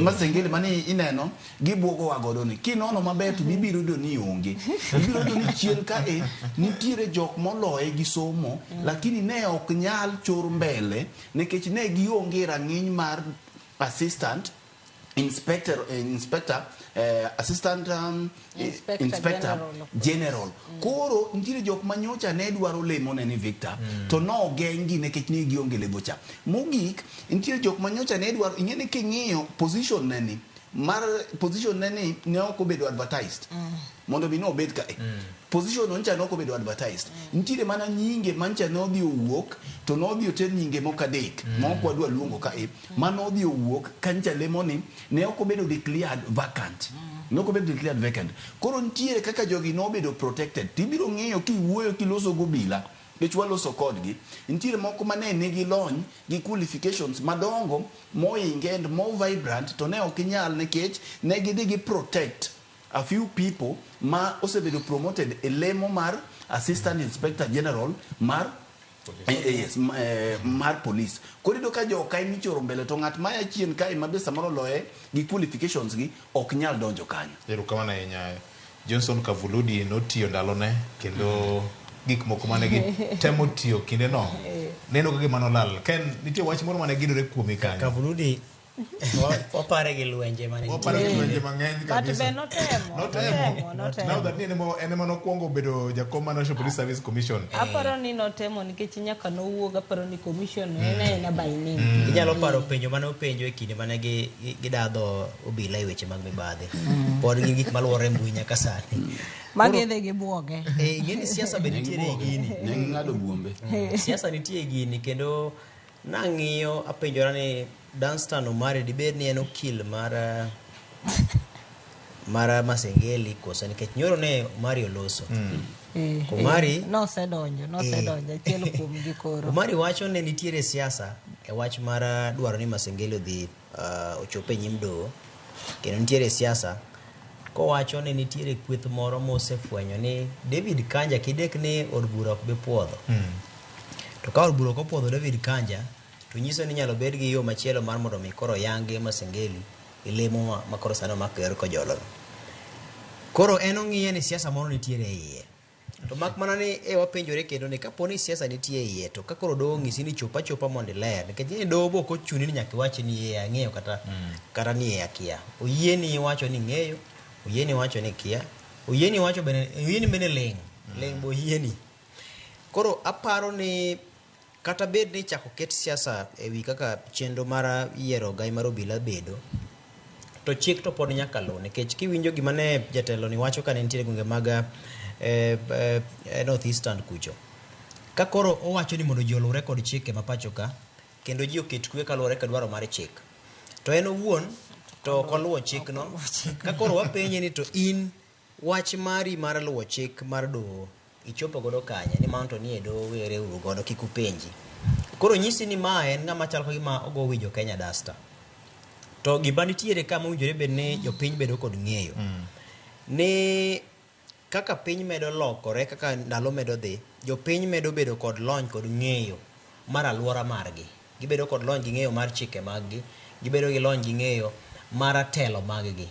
Masengeli mani ineno gibuogowa godo ni kinono maber to bibiro yudo ni onge ibiro yudo ni chien kae nitiere jok moloye gi somo lakini ne ok nyal chor mbele nikech ne gionge rang'iny mar assistant inspector inspector assistant Inspector inspector General of general koro nitiere jok manyocha ne dwaro lemone ni Victor to nogeng'gi nikech ne gionge lebo cha mogik nitiere jok manyocha ne dwaro ing'e ni king'iyo position ne ni mar position ne ni ne ok obedo advertised mondo mi nobed ka position no ncha ne ok obedo advertised nitiere mana nyinge mancha ne odhi owuok to nodhi oter nyinge moko adek ma ok wadwa luongo ka e ma nodhi owuok ka ncha lemo ni ne ok obedo declared vacant ne ok obedo declared vacant koro nitiere kaka jogi nobedo protected tibiro ng'iyo kiwuoyo kiloso gobila nikech waloso kodgi nitiere moko mane nigi lony gi qualifications madongo moinge and more vibrant to ne ok nyal nikech ne gidhi gi protect a few people ma osebedo promoted e lemo mar assistant inspector general mar yes, mar police koro iyudo ka joka emichoro mbele to ng'at maya chien kae ma be samoro oloye gi qualifications gi ok nyal donjo kanyo Erokamano ahinya. Johnson Kavuludi notiyo ndalone kendo gik moko mane gitemo tiyo kindeno neno ka gima nolal. Ken, nitie wach moro mane gidore kuomi kanyo. Kavuludi wapare gi lwenje mane Wapare gi lwenje mang'eny But kabisa. be notemo, Notemo. notemo, notemo. Now that ni en ema nokwongo bedo jakom mar National Police Service Commission. Aparo ni notemo nikech nyaka nowuog aparo ni commission no en aena by name. Inyalo paro penjo mane openjo e kinde mane gidadho obila e weche mag mibadhi. Pod gin gik maluwore e mbui nyaka sani. Magidhi gibuoge. Ing'e ni siasa be nitiere e gini. Ne ging'ado buombe. Siasa nitie e gini kendo nang'iyo apenjora ni Danstan Omari dibed ni en okil mar mar Masengeli koso nikech nyoro ne Omari oloso. Omari Nosedonjo, nosedonjo achiel kuom gi koro. Omari wacho ne nitiere siasa e wach mar dwaro ni Masengeli odhi ochop e nyim doho kendo nitiere siasa kowacho ni nitiere kweth moro mosefwenyo ni David Kanja kidek ni od bura ok bi puodho. To ka od bura ok opuodho David Kanja to nyiso ni inyalo bed gi yo machielo mar mondo mi koro yangi Masengeli e lemo ma koro sani omak yor kojolo no. Koro en ong'iye ni siasa moro nitiere e iye. To mak mana ni e wapenjore kendo ni kapo ni siasa nitie e iye to ka koro doho ong'isi ni chop achopa mondo iler nikech ni doho be ok ochuni ni nyaka iwach ni ee ang'eyo kata kata ni ee akia. Oyieni wacho ni ing'eyo, oyieni wacho ni ikia, oyieni wacho bende oyieni bende ling', ling' be oyieni. Koro aparo ni kata bed ni ichako ket siasa ewi kaka chenro mar yiero ogai mar obila bedo, to chik to pod nyaka luw nikech kiwinjo gima ne jatelo ni wacho kane nitiere gwenge mag North Eastern kucho. Ka koro owacho ni mondo ji oluwre kod chike ma pacho ka kendo ji oket kwe kaluwore kod dwaro mar chik. To en owuon to ok oluwo chikno. Ka koro wapenje ni to in wach mari mar luwo chik mar doho ichopo godo kanye ni mano to nie doho were uru godo kik upenji. Koro nyisi ni ma en ng'ama chal ka gima ogo wi jo Kenya dasta. To gima nitiere ka mowinjore bed ni jopiny bedo kod ng'eyo. Ni kaka piny medo lokore, kaka ndalo medo dhi, jopiny medo bedo kod lony kod ng'eyo mar aluora margi. Gibedo kod lony gi ng'eyo mar chike mag gi, gibedo gi lony gi ng'eyo mar telo mag gi.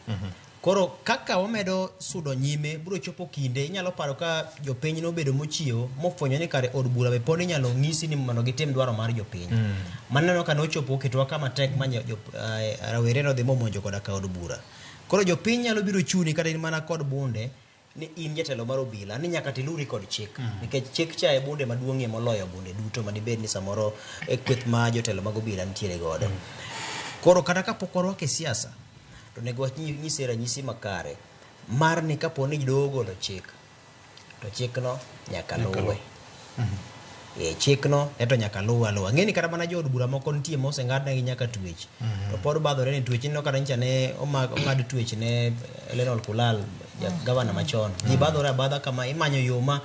Koro kaka wamedo sudo nyime, biro chopo kinde, inyalo paro ka jopiny nobedo mochiewo, mofwenyo ni kare od bura be pod inyalo ng'isi ni mondo gitim dwaro mar jopiny. Maneno ka nochopo oketowa kama tek ma rawere nodhi momonjo koda ka od bura. Koro jopiny nyalo biro chuni kata in mana kod bunde ni in jatelo mar obila ni nyaka tiluri kod chik. Nikech chik cha e bunde maduong'ie moloyo bunde duto madibed ni samoro e kweth ma jotelo mag obila nitiere godo. Koro kata kapok warwako e siasa, to onego wanyise ranyisi makare mar ni kapo ni doho ogolo chik, to chikno nyaka luwe. Chikno eto nyaka luwe aluwa. Ng'eni kata mana jood bura moko nitie moseng'adnegi nyaka twech. To pod badhore ni twech ineno kata nyicha ne ong'ad twech ne Lenol Kulal, gavana machon. Ji badhore abadha kama imanyo yo ma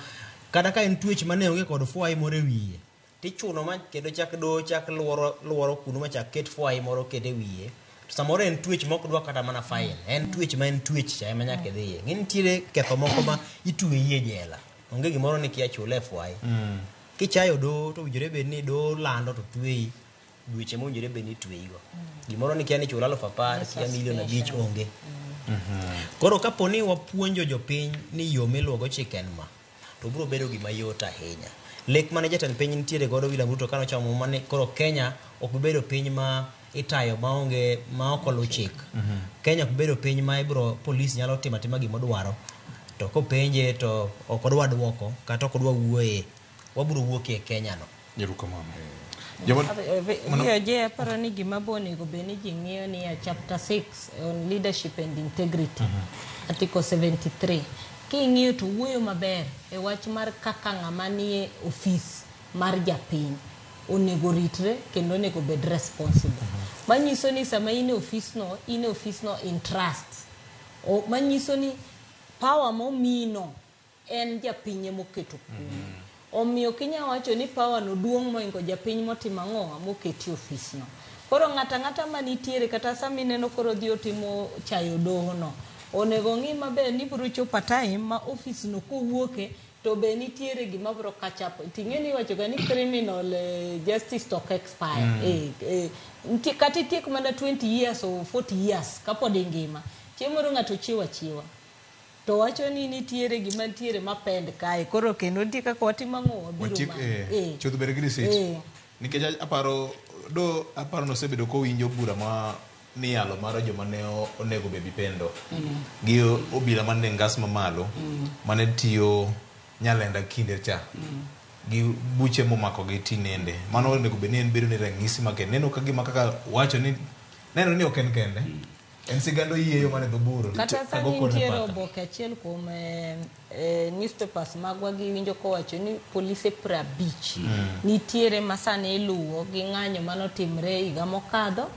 kata ka en twech mane onge kod fwai moro e wiye, tichuno ma kendo chak doho chak luoro kuno ma chak ket fwai moro ket e wiye. To samoro en twech mok dwa kata mana fine. En twech ma en twech cha ema nyaka idhiye. Ng'e nitiere ketho moko ma itweyi e jela. Onge gimoro ni kia chule fwai. Kichayo doho to owinjore bed ni doho lando to tweyi. dweche mowinjore bed ni itweyigo. Gimoro ni kia ni chul 10,000, kia milion 5 onge. Koro kapo ni wapuonjo jopiny ni yo miluwogo chik en ma, to biro bedo gima yot ahinya. Lek mane jatend piny nitiere godo William Ruto kane ochamo muma ni koro Kenya ok bi bedo piny ma itayo maonge ma ok oluw chik. Kenya ok bedo piny ma ibro polis nyalo timo atima gima odwaro to kopenje to ok odwa duoko kata ok odwa wuoye wabiro wuok e Kenya no. Erokamano. VOJ aparo ni gima bo onego bed ni ji ng'iyo ni ya chapter 6 on leadership and integrity article 73 king'iyo to wuoyo maber e wach mar kaka ng'ama nie ofis mar japiny onego ritre kendo onego bed responsible manyiso ni sama in e ofisno in e ofisno in trust o, manyiso ni power momino en japiny emoketo kuomi omiyo kinya wacho ni power no duong' moingo japiny motimo ang'o moketi ofisno koro ng'ata ang'ata manitiere kata sama ineno koro odhi otimo chayo doho no onego ng'i maber ni biro chopo a time ma ofis no kowuoke to be nitiere gima biro catch up ting'e ni iwacho ga ni criminal justice to ok expire. Nitie kata itiek mana 20 years or 40 years kapod ingima chieng' moro ng'ato chiwo achiwa to wacho ni nitiere gima nitiere mapend kae koro kendo nitie kaka watimo ang'o wabiro Watiek manyo. Chuth bed gi receipt. Nikech aparo do aparo nosebedo kowinjo bura ma niyalo mar joma ne onego Baby Pendo gi obila mane ngas mamalo mane tiyo Nyalenda kinde cha gi buche momako gi tinende mano onego bed ni en bedo ni ranyisi ma kendo neno ka gima kaka wacho ni neno ni ok en kende en sigand oyieyo mane dho bur kata kago sani kod nitiere mpaka. Oboke achiel kuom newspapers magwa giwinjo kowacho ni polise 50 nitiere ma sani iluwo gi ng'anyo manotimre higa mokadho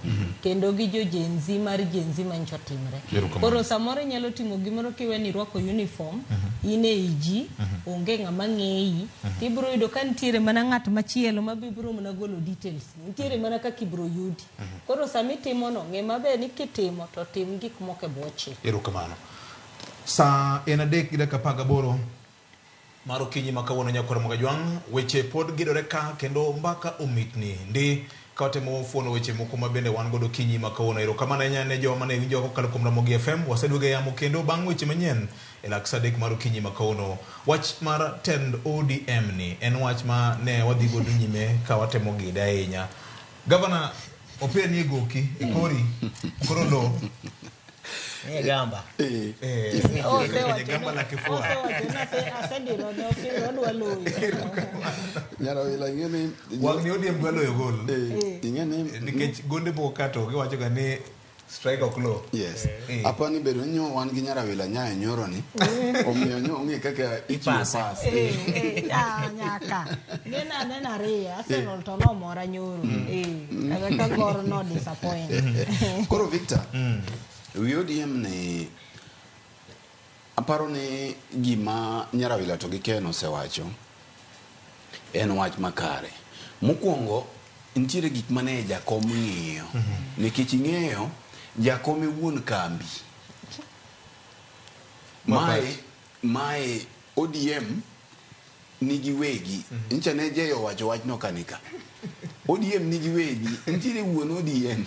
kendo gi jo Gen Z mar Gen Z manyocha otimre. Erokamano. Koro samoro inyalo timo gimoro kiwe ni irwako uniform in ei ji onge ng'ama ng'eyi tibiro yudo ka nitiere mana ng'at machielo ma be biro mana golo details nitiere mana kaka ibiro yudi. Koro sama itimono ng'e maber ni kitimo to tim gik moko e bwo chik. Erokamano. Saa en 3:18 mar okinyi ma kawuono nyakwar Mogajwang', weche pod gidore ka kendo mbaka omitni ndi ka watemo fuono weche moko ma bende wan godo okinyi ma kawuono. Erokamano ahinya ne jowa mane winjowa kokalo kuom Ramogi FM. Waseduogo e yamo kendo bang' weche manyien e lak sa 3 mar okinyi ma kawuono. Wach mar tend ODM ni en wach ma ne wadhi godo nyime ka watemo gide ahinya. Gavana opira ni e goki, e kori, koro lo. Nie gamba. Kwenye gamba la kifua. Osewacho ni asediro ne opira odwa loyo. Nyarawila ing'e ni Wang' ni ODM dwa loyo gol. Ing'e ni nikech gonde moko kato giwacho ga ni strike ok low. Yes. Apa ni bedo ni nyo wan gi Nyarawila nyayo nyoro ni omiyo nyo ong'e kaka ichiwo pass. Nyaka nena nena ariyo Arsenal to nomora nyoro kata ka Gor no disappoint. Koro Victor, wi ODM ni aparo ni gima Nyarawila to gi Ken osewacho en wach makare. Mokwongo nitiere gik mane jakom ng'iyo nikech ing'eyo jakom e wuon kambi. Mae ODM nigi wegi. Nyicha ne Jay owacho wachno kanika. ODM nigi wegi, nitiere wuon ODM.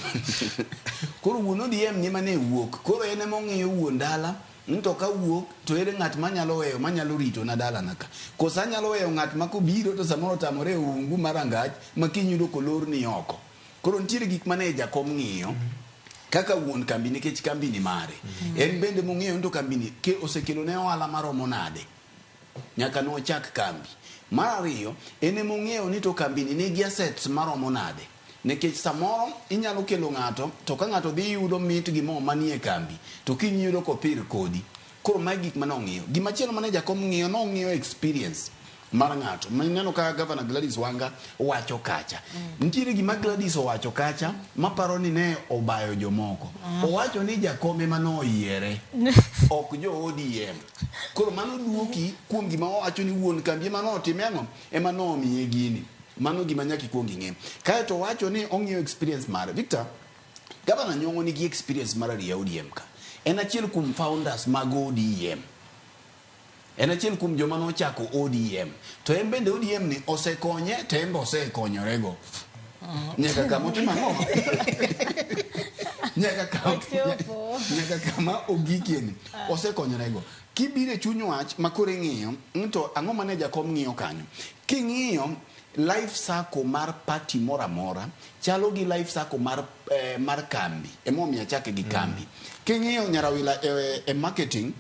Koro wuon ODM ni mane wuok. Koro en ema ong'iyo wuon dala ni to ka wuok to ere ng'at manyalo weyo manyalo rito na dalana ka. Koso anyalo weyo ng'at ma kobiro to samoro otamore e ungu mar rangach ma kiny yudo kolorni oko. Koro nitiere gik mane jakom ng'iyo kaka wuon kambi nikech kambi ni mare. En bende mong'eyo ni to kambi ni ke osekelo ne ohala maromo nade nyaka nochak kambi. Mar ariyo, en emong'eyo ni to kambi ni nigi assets maromo nade. Nikech samoro inyalo kelo ng'ato to ka ng'ato dhi yudo mit gi mo manie kambi to kiny yudo kopir kodi. Koro magi gik mane ong'iyo. Gimachielo mane jakom ng'iyo nong'iyo experience mar ng'ato. Mineno ka Governor Gladys Wanga wacho kacha. Nitiere gima Gladys owacho kacha maparo ni ne obayo jomoko. Owacho ni jakom ema noyiere ok jo ODM. Koro mano duoki kuom gima owacho ni wuon kambi ema notime ang'o? Ema nomiye gini. Mano gima nyaka ikuong ing'e. Kaeto owacho ni ong'iyo experience mare. Victor, Governor Nyong'o nigi experience mar ariyo e ODM ka. En achiel kuom founders mag ODM. En achiel kuom joma nochako ODM. To en bende ODM ni osekonye to en be osekonyorego. Nyaka kama otimo ang'o? Nyaka kama Ochopo. Nyaka kama ogikie ni osekonyorego. Kibiro e chuny wach ma koro ing'iyo ni to ang'o mane jakom ng'iyo kanyo. King'iyo life cycle mar party moro amora chalo gi life cycle mar kambi. Emomiyo achake gi kambi. King'iyo Nyarawila e marketing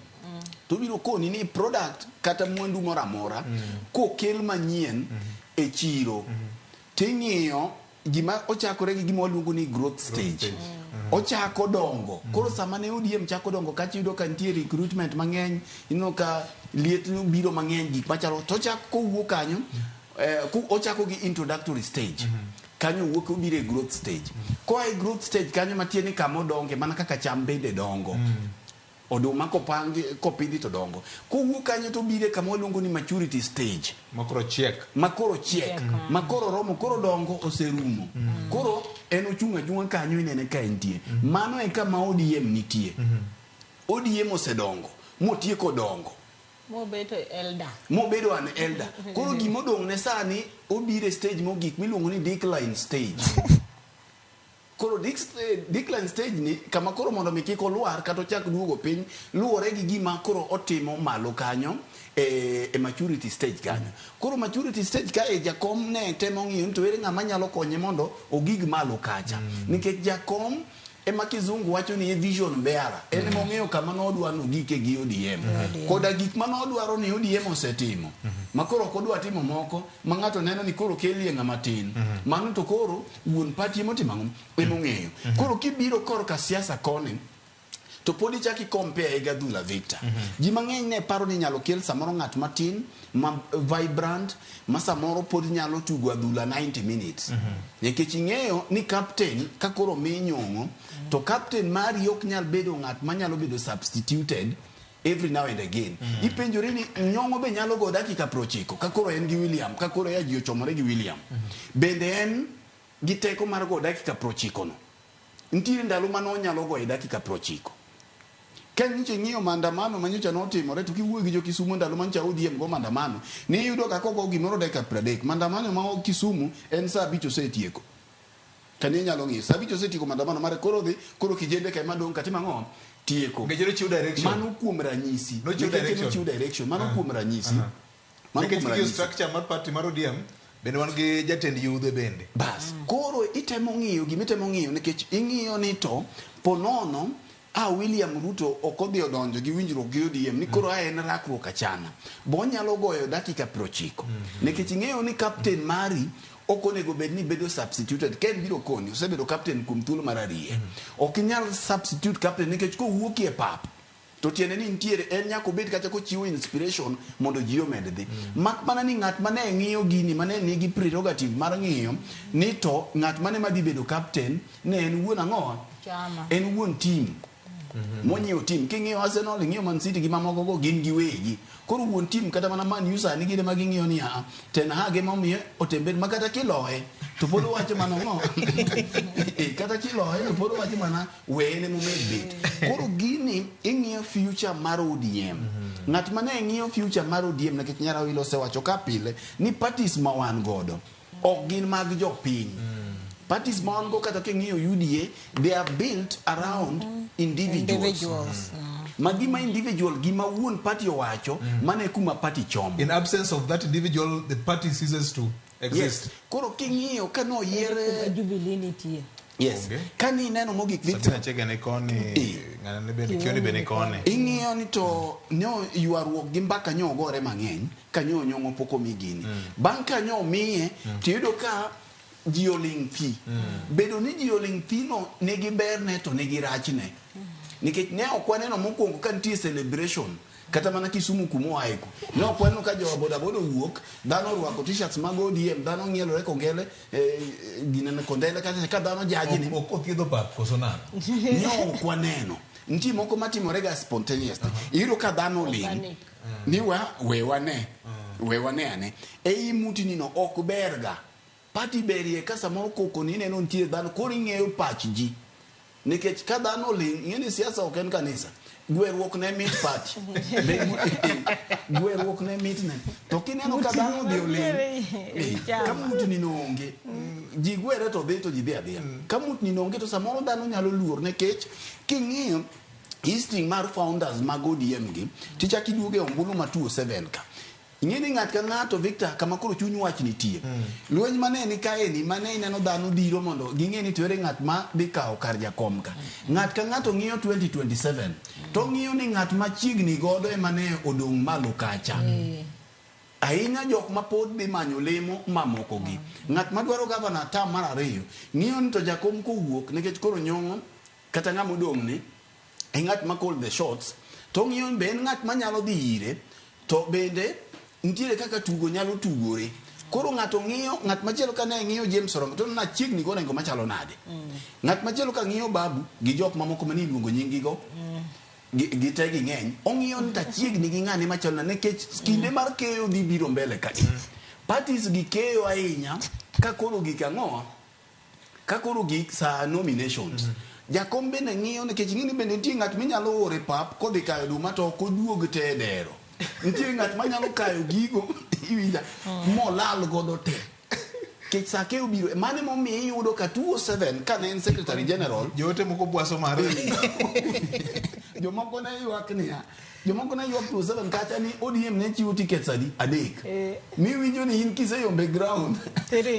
to biro koni ni product kata mwandu moro amora kokel manyien e chiro ting'iyo gima ochakore gi gima waluongo ni growth stage. Ochako dongo. Koro sama ne ODM chako dongo kacha iyudo ka nitie recruitment mang'eny, ineno ka liet biro mang'eny, gik machalo to ochako kowuok kanyo, ochako gi introductory stage. Kanyo owuok obiro e growth stage. Koa e growth stage kanyo matiende ni kama odonge mana kaka cham bende dongo. Oduma kopangi kopidhi to dongo. Kowuok kanyo to obiro e kama waluongo ni maturity stage. Makoro chiek. Makoro chiek. Makoro romo, koro dongo oserumo. Koro en ochung' achung'a kanyo inene ka entie. Mano e kama ODM nitie. ODM osedongo, motieko dongo. Mobeto elder. Mobedo an elder. Koro gimodong' ne sani obiro e stage mogik miluongo ni decline stage. Koro decline stage ni kama koro mondo mi kik olwar kata ochak duogo piny luwore gi gima koro otimo malo kanyo e maturity stage kanyo. Koro maturity stage ka e jakom ne temo ng'iyo ni to ere ng'ama nyalo konye mondo ogig malo kacha. Nikech jakom ema kizungu wacho ni e vision bearer. En ema ong'eyo kama nodwa nogike gi ODM. Koda gik ma nodwaro ni ODM osetimo. Ma koro ok odwa timo moko ma ng'ato neno ni koro kelie ng'ama tin. Mano to koro wuon party ema otimo ang'o? Ema ong'eyo. Koro kibiro korka siasa koni to pod ichak i compare gi adhula Victor. Ji mang'eny ne paro ni inyalo kel samoro ng'at matin ma vibrant ma samoro pod nyalo tugo adhula 90 minutes. Nikech ing'eyo ni captain ka koro mi nyong'o to captain mari ok nyal bedo ng'at manyalo bedo substituted every now and again. Ipenjori ni nyong'o be nyalo go dakika 90 ka koro en gi William, ka koro ya ji ochomore gi William. Bende en gi teko mar go dakika 90 no. Nitiere ndalo mane onyalo goyo dakika 90. Ka nyocha ing'iyo maandamano ma nyocha notimore to kiwuoyo gi jo Kisumu ndalo ma nyocha ODM go maandamano, niyudo ka kogo gimoro dakika 30. Maandamano ma Kisumu en saa 5 osetieko. Kani inyalo ng'iyo saa 5 osetieko maandamano mare koro dhi koro kijende ka ema dong' katimo ang'o? Tieko. Nikech nochiwo direction. Mano kuom ranyisi. Nochiwo Nikech direction. nochiwo direction. Mano kuom ranyisi. Mano Nikech kuom king'iyo ranyisi. structure mar party mar ODM bende wan gi jatend yudhe bende. Bas, koro itemo ng'iyo gima itemo ng'iyo nikech ing'iyo ni to ponono a William Ruto ok odhi odonjo gi winjruok gi ODM ni koro a en rakruok achana. Bo onyalo goyo dakika 90. Nikech ing'eyo ni captain mari ok onego bed ni bedo substituted. Ken biro koni, osebedo captain kuom thuolo mar ariyo. Ok inyal substitute captain nikech kowuok e pap to tiende ni nitiere en nyaka obed kata kochiwo inspiration mondo ji omed dhi. Mak mana ni ng'at mane ng'iyo gini mane nigi prerogative mar ng'iyo ni to ng'at mane madhi bedo captain ne en wuon ang'o? Chama. En wuon team. Monyiewo team. King'iyo Arsenal, ing'iyo Man City gi mamoko go gin giwegi. Koro wuon team kata mana Man U sani gin ema ging'iyo ni a Ten Hag ema omiye otembe ma kata kiloye to pod owacho mana ang'o? Kata kiloye to pod owacho mana weye ne momed bet. Koro gini ing'iyo future mar ODM. Ng'at mane ng'iyo future mar ODM nikech Nyarawilo osewacho ka pile ni parties ma wan godo ok gin mag jopiny. Parties ma wan go kata king'iyo UDA, they are built around individuals. Individuals. Ma gima individual gima wuon party owacho mano e kuma party chomo. In absence of that individual, the party ceases to exist. Yes. Koro king'iyo ka noyier Jubilee nitie. Yes. Ka ni ineno mogik Victor Sabina Chege ni koni, ng'ane ni bende Kioni be ni koni. Ing'iyo ni to nyo ywaruok gi mbaka nyo ogore mang'eny ka nyo nyong'o pok omi gini. Bang' ka nyo omiye tiyudo ka ji oling' thi. Bedo ni ji oling' thi no nigi berne to nigi rachne. Nikech ne ok waneno mokwongo ka nitie celebration kata mana Kisumu kuma oae ku. Ne ok waneno ka jo bodaboda owuok, dhano orwako t-shirts mag ODM, dhano ng'ielore kongele, ginene kondele kacha ka dhano jaji ni. Ok othiedho pap koso nang'o? Ne ok waneno. Nitie moko matimore ga spontaneously. Iyudo ka dhano oling' ni wa we wane. We wane ane. Ei mutini no ok ber ga. Party berie ka samoro koko ni ineno nitie dhano koro ing'eyo pach ji. Nikech ka dhano oling', ing'e ni siasa ok en kanisa. Gweruok ne mit party. Gweruok ne mit ne. To kineno ka dhano odhi oling', ka mutni no onge, ji gwere to dhi to ji dhi adhiya. Ka mutni no onge to samoro dhano nyalo luor nikech king'iyo history mar founders mag ODM gi, tichak iduogo e ombulu ma 2007 ka. Ing'e ni ng'at ka ng'ato Victor kama koro chuny wach nitie. Lweny mane ni kaeni mane ineno dhano dhiro mondo ging'e ni to ere ng'at ma dhi kawo kar jakom ka. Ng'at ka ng'ato ng'iyo 2027 to ng'iyo ni ng'at machiegni godo ema ne odong' malo kacha. Ahinya jok ma pod dhi manyo lemo mamoko gi. Ng'at madwaro gavana term mar ariyo ng'iyo ni to jakom kowuok nikech koro Nyong'o kata ng'ama odong' ni e ng'at ma call the shots to ng'iyo ni be en ng'at manyalo dhi ire to bende nitiere kaka tugo nyalo tugore. Koro ng'ato ng'iyo, ng'at machielo ka ne ng'iyo James Orengo to nachiegni go Orengo machalo nade. Ng'at machielo ka ng'iyo Babu gi jok mamoko mane iluongo nying gi go gi te gi ng'eny, ong'iyo ni tachiegni gi ng'ane machalo nade nikech kinde mar keyo dhi biro mbele ka. Parties gi keyo ahinya ka koro gik ang'o ka koro gik sa nominations. Jakom bende ng'iyo nikech ing'e ni bende nitie ng'at minyalo oro e pap kodhi kayo oduma to ok oduog te e dero. Nitie ng'at manyalo kayo gigo iwinja molal godo te. Nikech sa keyo biro mano emomiyo iyudo ka 2007 ka ne en secretary general joote moko bwaso mare jomoko ne ywak niya jomoko ne ywak 2007 kacha ni ODM ne chiwo tickets adi adek miwinjo ni in kiseyombe ground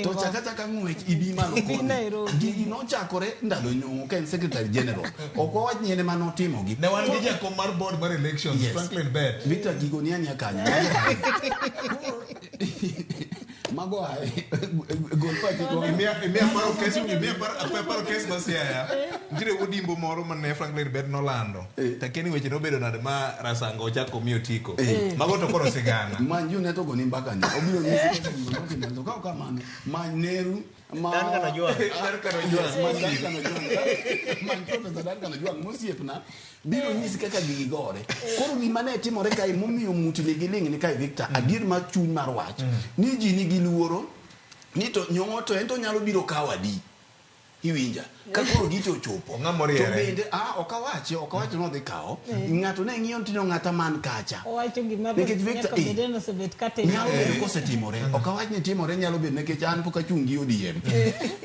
to chaka chaka ng'wech ibi malo koni gigi nochakore ndalo Nyong'o ka en secretary general ok wawach ni en ema notimogi ne wan gi jakom mar board mar elections Yes. Franklin Bett Victor gigo ni ania kanyo mago ae gol pachi kuom imiya paro kes imiya paro akwa paro kes ma Siaya nitiere odimbo moro mane Franklin Bett nolando takia ni weche nobedo nade ma Rasanga ochako miyo otiko mago to koro sigana many Junet ogoni mbaka ni obiro nyisi kaka gigo notimore to ka ok kamano many Neru ma Duncan Ojwang'. Duncan Ojwang'. Yes, many Duncan Ojwang'. Many Professor Duncan Ojwang' mosiepna biro nyisi kaka gigi gore koro gima ne timore kae momiyo mutni gi ling' ni kae Victor adier mar chuny mar wach ni ji nigi luoro ni to Nyong'o to en to nyalo biro kawo adi iwinja ka koro gicho ochopo Ng'ama to oriere. bende ah ok awachi ok awachi ni odhi kawo ng'ato ne ng'iyo ni ng'ata man kacha Owacho gima Nikech Victor, nyaka eh, bed ni osebet ka timore. nyalo bedo kosetimore ok awach ni timore nyalo bedo nikech an pok achung' gi ODM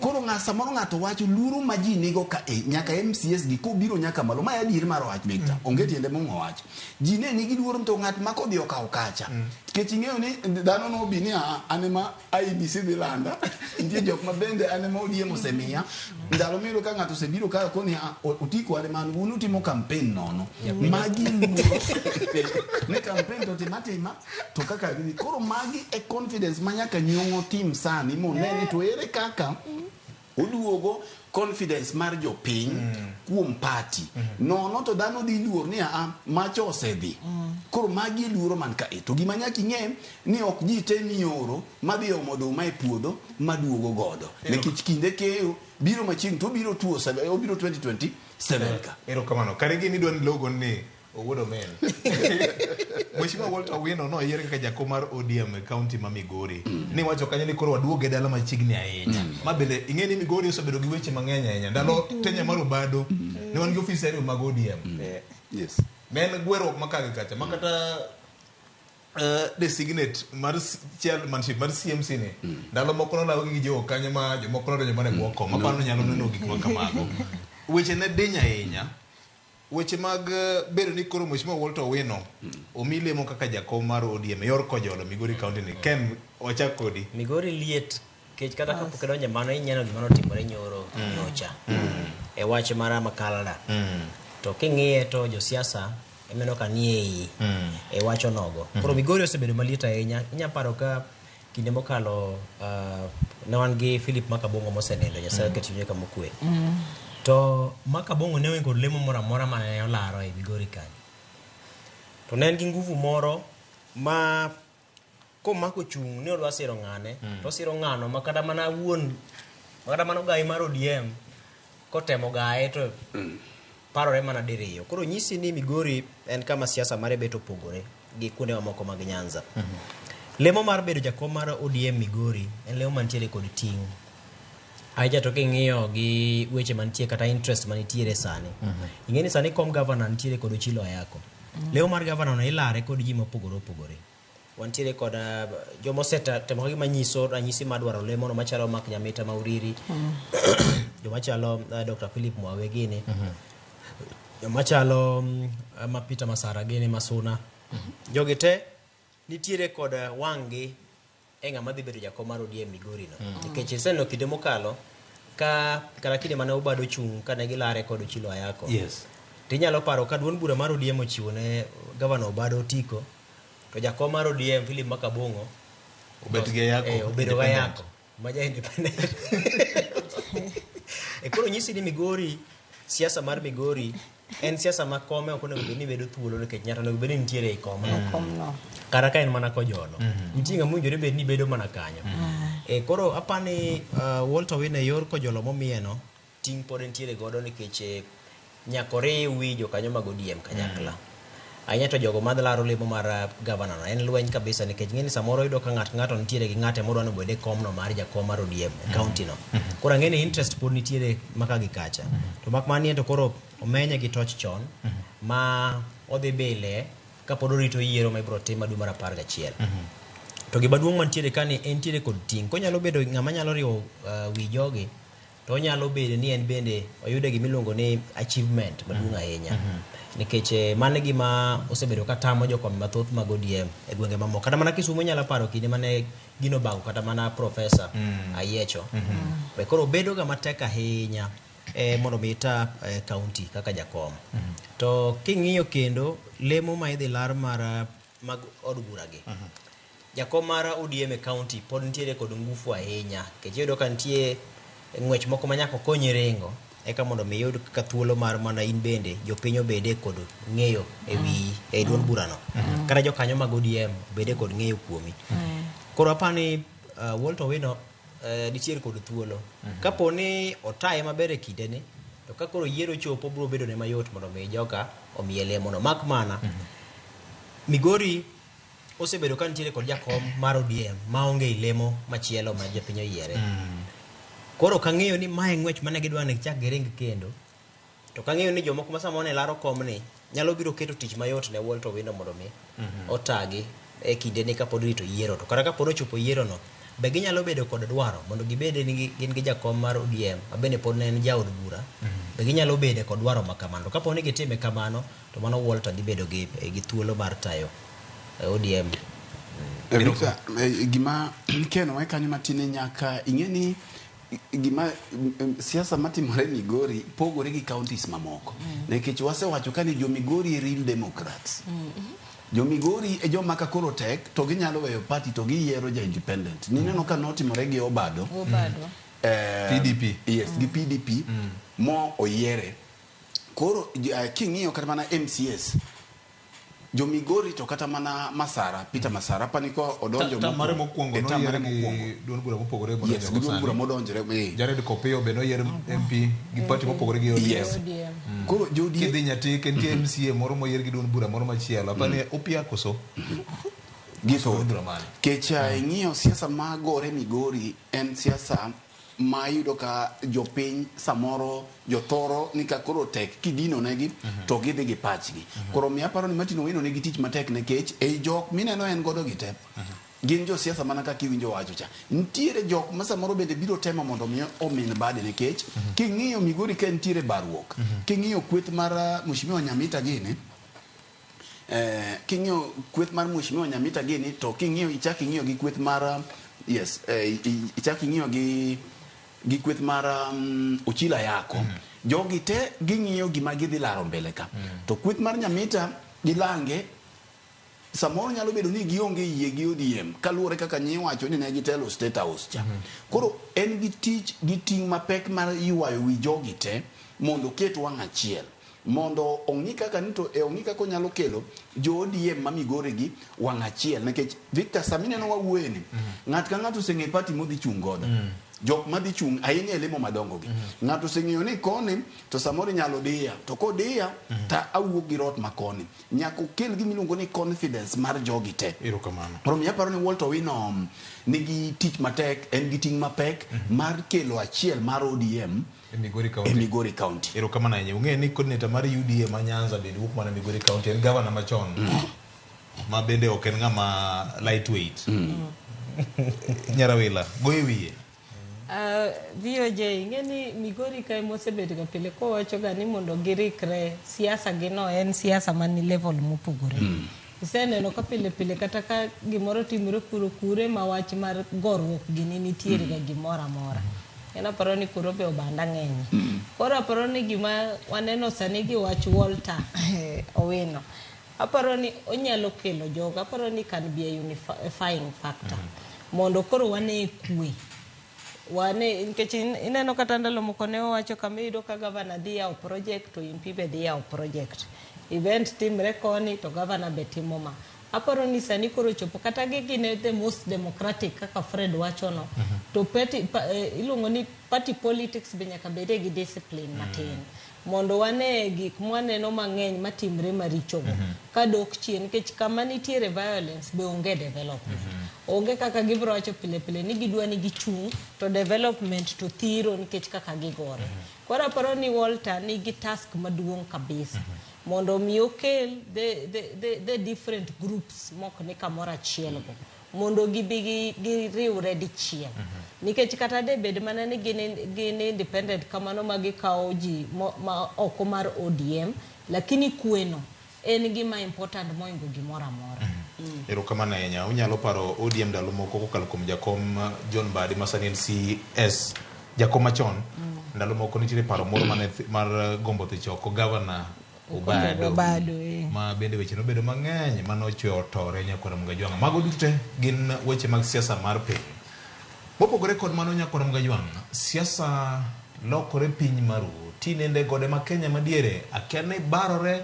koro ng'a samoro ng'ato wacho luoro ma ji nigo ka e nyaka MCS gi kobiro nyaka malo ma adier mar wach Victor onge tiende mong'o wach ji ne nigi luoro to ng'at ma kodhi okawo kacha nikech ing'eyo ni dhano nobi ni "Ah, an ema IEBC dhi landa nitie jok ma bende an ema ODM osemiya ndalo miyudo ka ng'ato osebiro ka koni "Ah, otiko an ema an un utimo campaign nono magi luoro ni campaign to tim atima to kaka gidhi koro magi e confidence ma nyaka Nyong'o tim sani mone ni to ere kaka oduogo confidence mar jopiny kuom party nono to dhano dhi luor ni aa macha osedhi koro magi e luoro man kae to gima nyaka ing'e ni ok ji te mioro madhi omo oduma e puodho maduogo godo nikech kinde keyo biro machiegni to obiro tuo obiro 2027 ka erokamano kare gini idwa ni logo ni Owuod Omen Mheshimiwa Walter Owino noyier kaka jakom mar ODM e kaunti ma Migori niwacho kanyo ni koro waduoge e dala machiegni ahinya ma bende ing'e ni Migori osebedo gi weche mang'eny ahinya ndalo tenye mar Obado ne wan gi ofise ariyo mag ODM yes ne en gweruok makage kacha ma kata designate mar chairmanship mar CMC ni ndalo moko nolaw gi jo kanyo ma jomoko nodonjo mana e bwo kom aparo ni nyalo neno gik ma kamago weche ne diny ahinya weche mag bedo ni koro Mheshimiwa Walter Owino omi lemo kaka jakom mar ODM e yor Kojolo Migori County ni Ken wachak kodi Migori liet kech kata kapok idonjo e mano ineno gima notimore nyoro nyocha e wach mar Makalda to king'iye to josiasa ineno ka nie iyi e wach onogo koro Migori osebedo maliet ahinya inya paro ka kinde mokalo ne wan gi Philip Makabongo mosenindo Nyasaye oket chunye kama okwe to Makabongo ne onge kod lemo moro amora mane olaro e Migori kanyo to ne en gi nguvu moro ma komako chung' ni odwa siro ng'ane to osiro ng'ano ma kata mana wuon ma kata mana ogai mar ODM kotemo gaye to parore mana diriyo koro nyisi ni Migori en kama siasa mare bet opogore gi kuonde mamoko mag Nyanza lemo mar bedo jakom mar ODM Migori en lemo mantiere kod ting' Aija to king'iyo gi weche mantie kata interest manitiere sani. Ing'e ni sani kom gavana nitiere kod Ochilo Ayako. Leo mar gavana no ilare kod ji mopogore opogore. Wantiere kod joma osetemo ka gima nyiso ranyisi mar dwaro lemono machalo Mark Nyamita Mauriri, joma chalo Dr. Philip Mwawe gini, joma chalo ma Peter Masara gini Masuna. Jogi te nitiere kod wang'gi e ng'ama dhi bedo jakom mar ODM Migori no. Nikech iseneno kinde mokalo ka kata kinde mane Obado chung' kane gilare kod Ochilo Ayako. Yes. Tinyalo paro ka duond bura mar ODM ochiwo ne gavana Obado otiko to jakom mar ODM Philip Makabong'o Obet gi Ayako, obedo gi independent. Ayako ma ja independent. E koro nyisi ni Migori, siasa mar Migori en siasa ma kome ok onego bed ni bedo thuolo nikech ng'ato onego bed ni nitiere ei komno. Komno. Kata ka en mana kojolo. Nitie ng'ama owinjore bed ni bedo mana kanyo. E koro apani Walter Owino e yor kojolo momiyeno ting' pod entiere godo nikech nyaka oriw wi jokanyo mag ODM kanyakla. Ahinya to jogo madhi laro lemo mar gavana no en lweny kabisa nikech ng'eni samoro yudo ka ng'at ng'ato nitiere gi ng'ate modwa ni obed e komno mar jakom mar ODM e county no. Koro ang'e ni interest pod nitiere maka gi kacha. To mak mana ni en to koro omenye gi toch chon ma odhi bile kapod orito yiero ma ibiro tim dwe mar 11. To gima duong' mantiere ka ni entiere kod ting'. Konyalo bedo ng'ama nyalo riwo wi jogi to onyalo bedo ni en bende oyude gima iluongo ni achievement maduong' ahinya. Nikech mano e gima osebedo ka tamo jokombe mathoth mag ODM e gwenge mamoko. Kata mana Kisumu inyalo paro kinde mane gino obago kata mana Profesa Ayiecho. Be koro bedo ga matek ahinya mondo mi ita county kaka jakom. To king'iyo kendo lemo ma idhi lar mar mag od bura gi. Jakom mar ODM e county pod nitiere kod ngufu ahinya. Nikech iyudo ka nitie ng'wech moko ma nyaka okonyi ringo eka mondo mi iyud kaka thuolo mar mana in bende jopiny obede kod ng'eyo e wiyi e duond burano. Kata jokanyo mag ODM obede kod ng'eyo kuomi. Koro apani Walter Owino nitiere kod thuolo. Kapo ni otaye maber e kindeni, to ka koro yiero chopo biro bedo ne mayot mondo mi joka omiye lemono. Mak mana, Migori osebedo ka nitiere kod jakom mar ODM maonge lemo machielo ma jopiny oyiere. Koro kang'eyo ni mae ng'wech mane gidwa ni gichak giring kendo, to kang'eyo ni jomoko ma samoro ne laro komni nyalo biro keto tich mayot ne Walter Owino mondo mi otagi e kinde ni kapod irito yiero. To kata kapod ochopo yiero no, be ginyalo bedo kod dwaro mondo gibed ni gin gi jakom mar ODM ma bende pod ne en jaod bura. Be ginyalo bedo kod dwaro ma kamano. Kapo ni gitime kamano, to mano Walter dhi bedo gi thuolo mar tayo ODM. Victor, gima Ken owe kanyo matin nyaka ing'e ni gima siasa matimore Migori pogore gi counties mamoko. Nikech wasewacho ka ni jo Migori e real Democrats. Jo Migori e joma ka koro tek to ginyalo weyo party to giyiero ja independent. Nineno ka notimore gi Obado. Obado. PDP. Yes, gi PDP mo oyiere. Koro king'iyo kata mana MCS jo Migori to kata mana Masara, Peter Masara pani ko odonjo Ta mare mokwongo E ta mare noyier gi mokwongo. duond bura mopogore modonjo Yes, gi duond bura modonjore. Jared Kopiyo be noyier MP gi party mopogore gi ODM. Yes. Koro jo ODM Kidhi Nyatike nitie MCA moro moyier gi duond bura moro machielo. Apani Opia koso? Githoth. Duond bura mane? Kech ing'iyo siasa magore Migori en siasa ma iyudo ka jopiny samoro jothoro ni ka koro tek kidino negi to gidhi gi pachgi. Koro miyo aparo ni Martin Owino nigi tich matek nikech ei jok mineno en godo gi te gin josiasa mana kaka iwinjo wacho cha. Nitiere jok ma samoro bende biro temo mondo mi omin bade nikech king'iyo Migori ka nitiere barruok, king'iyo kweth mar Mheshimiwa Nyamita gini, king'iyo kweth mar Mheshimiwa Nyamita gini to king'iyo ichak ing'iyo gi kweth mar yes, ichak ing'iyo gi kweth mar Ochilo Ayako. Jogi te ging'iyo gima gidhi laro mbele ka. To kweth mar Nyamita gi Lange samoro nyalo bedo ni gionge yie gi ODM kaluwore kaka nyiwacho ni ne gitelo State House cha. Koro en gi tich gi ting' mapek mar ywayo wi jogi te mondo oket wang' achiel. Mondo ong'i kaka ni to ong'i kaka onyalo kelo jo ODM ma Migori gi wang' achiel nikech Victor sami neno wawuoye ni ng'at ka ng'ato oseng'e party modhi chung' godo. Jok madhi chung' ahinya e lemo madongo gi. Ng'ato oseng'eyo ni koni to samoro inyalo diya, to kodiya ta awuok gi rot makoni. Nyaka okel gima iluongo ni confidence mar jogi te. Erokamano. Koro omiyo aparo ni Walter Owino nigi tich matek, en gi ting' mapek mar kelo achiel mar ODM e Migori County. E Migori County. Erokamano ahinya. Ung'eyo ni coordinator mar UDA ma Nyanza bende wuok mana Migori County, en gavana machon. Ma bende ok en ng'ama lightweight. Nyarawila, go e wiye. VOJ, ing'e ni Migori ka ema osebedo ga pile kowacho ga ni mondo girikre siasa gi no en siasa man level mopogore. Iseneno ka pile pile kata ka gimoro timore kuro kure ma wach mar goruok gini nitiere ga gimoro amora. En aparo ni kuro be obanda ng'enye. Koro aparo ni gima waneno sani gi wach Walter Owino. Aparo ni onyalo kelo jogo, aparo ni can be a unifying factor. Mondo koro wane kwe. Wane nikech ineno kata ndalo moko ne owacho kama iyudo ka gavana dhi yawo project to MP be dhi yawo project. Event timre koni to gavana be timo ma. Aparo ni sani koro chopo kata gi gin the most democratic kaka Fred wacho no. To party, iluongo ni party politics be nyaka bede gi discipline matin. Mondo wane gik mwaneno mang'eny matimre marichogo. Kadok chien nikech kama nitiere violence be onge development. Onge kaka gibiro wacho pile pile ni gidwa ni gichung' to development to thiro nikech kaka gigore. Koro aparo ni Walter nigi task maduong' kabisa. Mondo mi okel the different groups mok ni kamoro achiel go. Mondo gibi giriwre dichiel. Nikech kata de bed mana ni gin independent kamano ma gikawo ji ma oko mar ODM, lakini kweno en gima important moingo gimoro amora. Erokamano ahinya. Unyalo paro ODM ndalo moko kokalo kuom jakom John Mbadi ma sani en CS, jakom machon. Ndalo moko nitiere paro moro mane mar gombo dhi choko gavana Obado. Obado, Ma bende weche nobedo mang'eny manochwe otore nyakwar Mgajwang'. Mago duto te gin weche mag siasa mar piny. Mopogore kod mano nyakwar Mgajwang', siasa lokore piny maru. Tinende gode ma Kenya madiere, akia ni barore.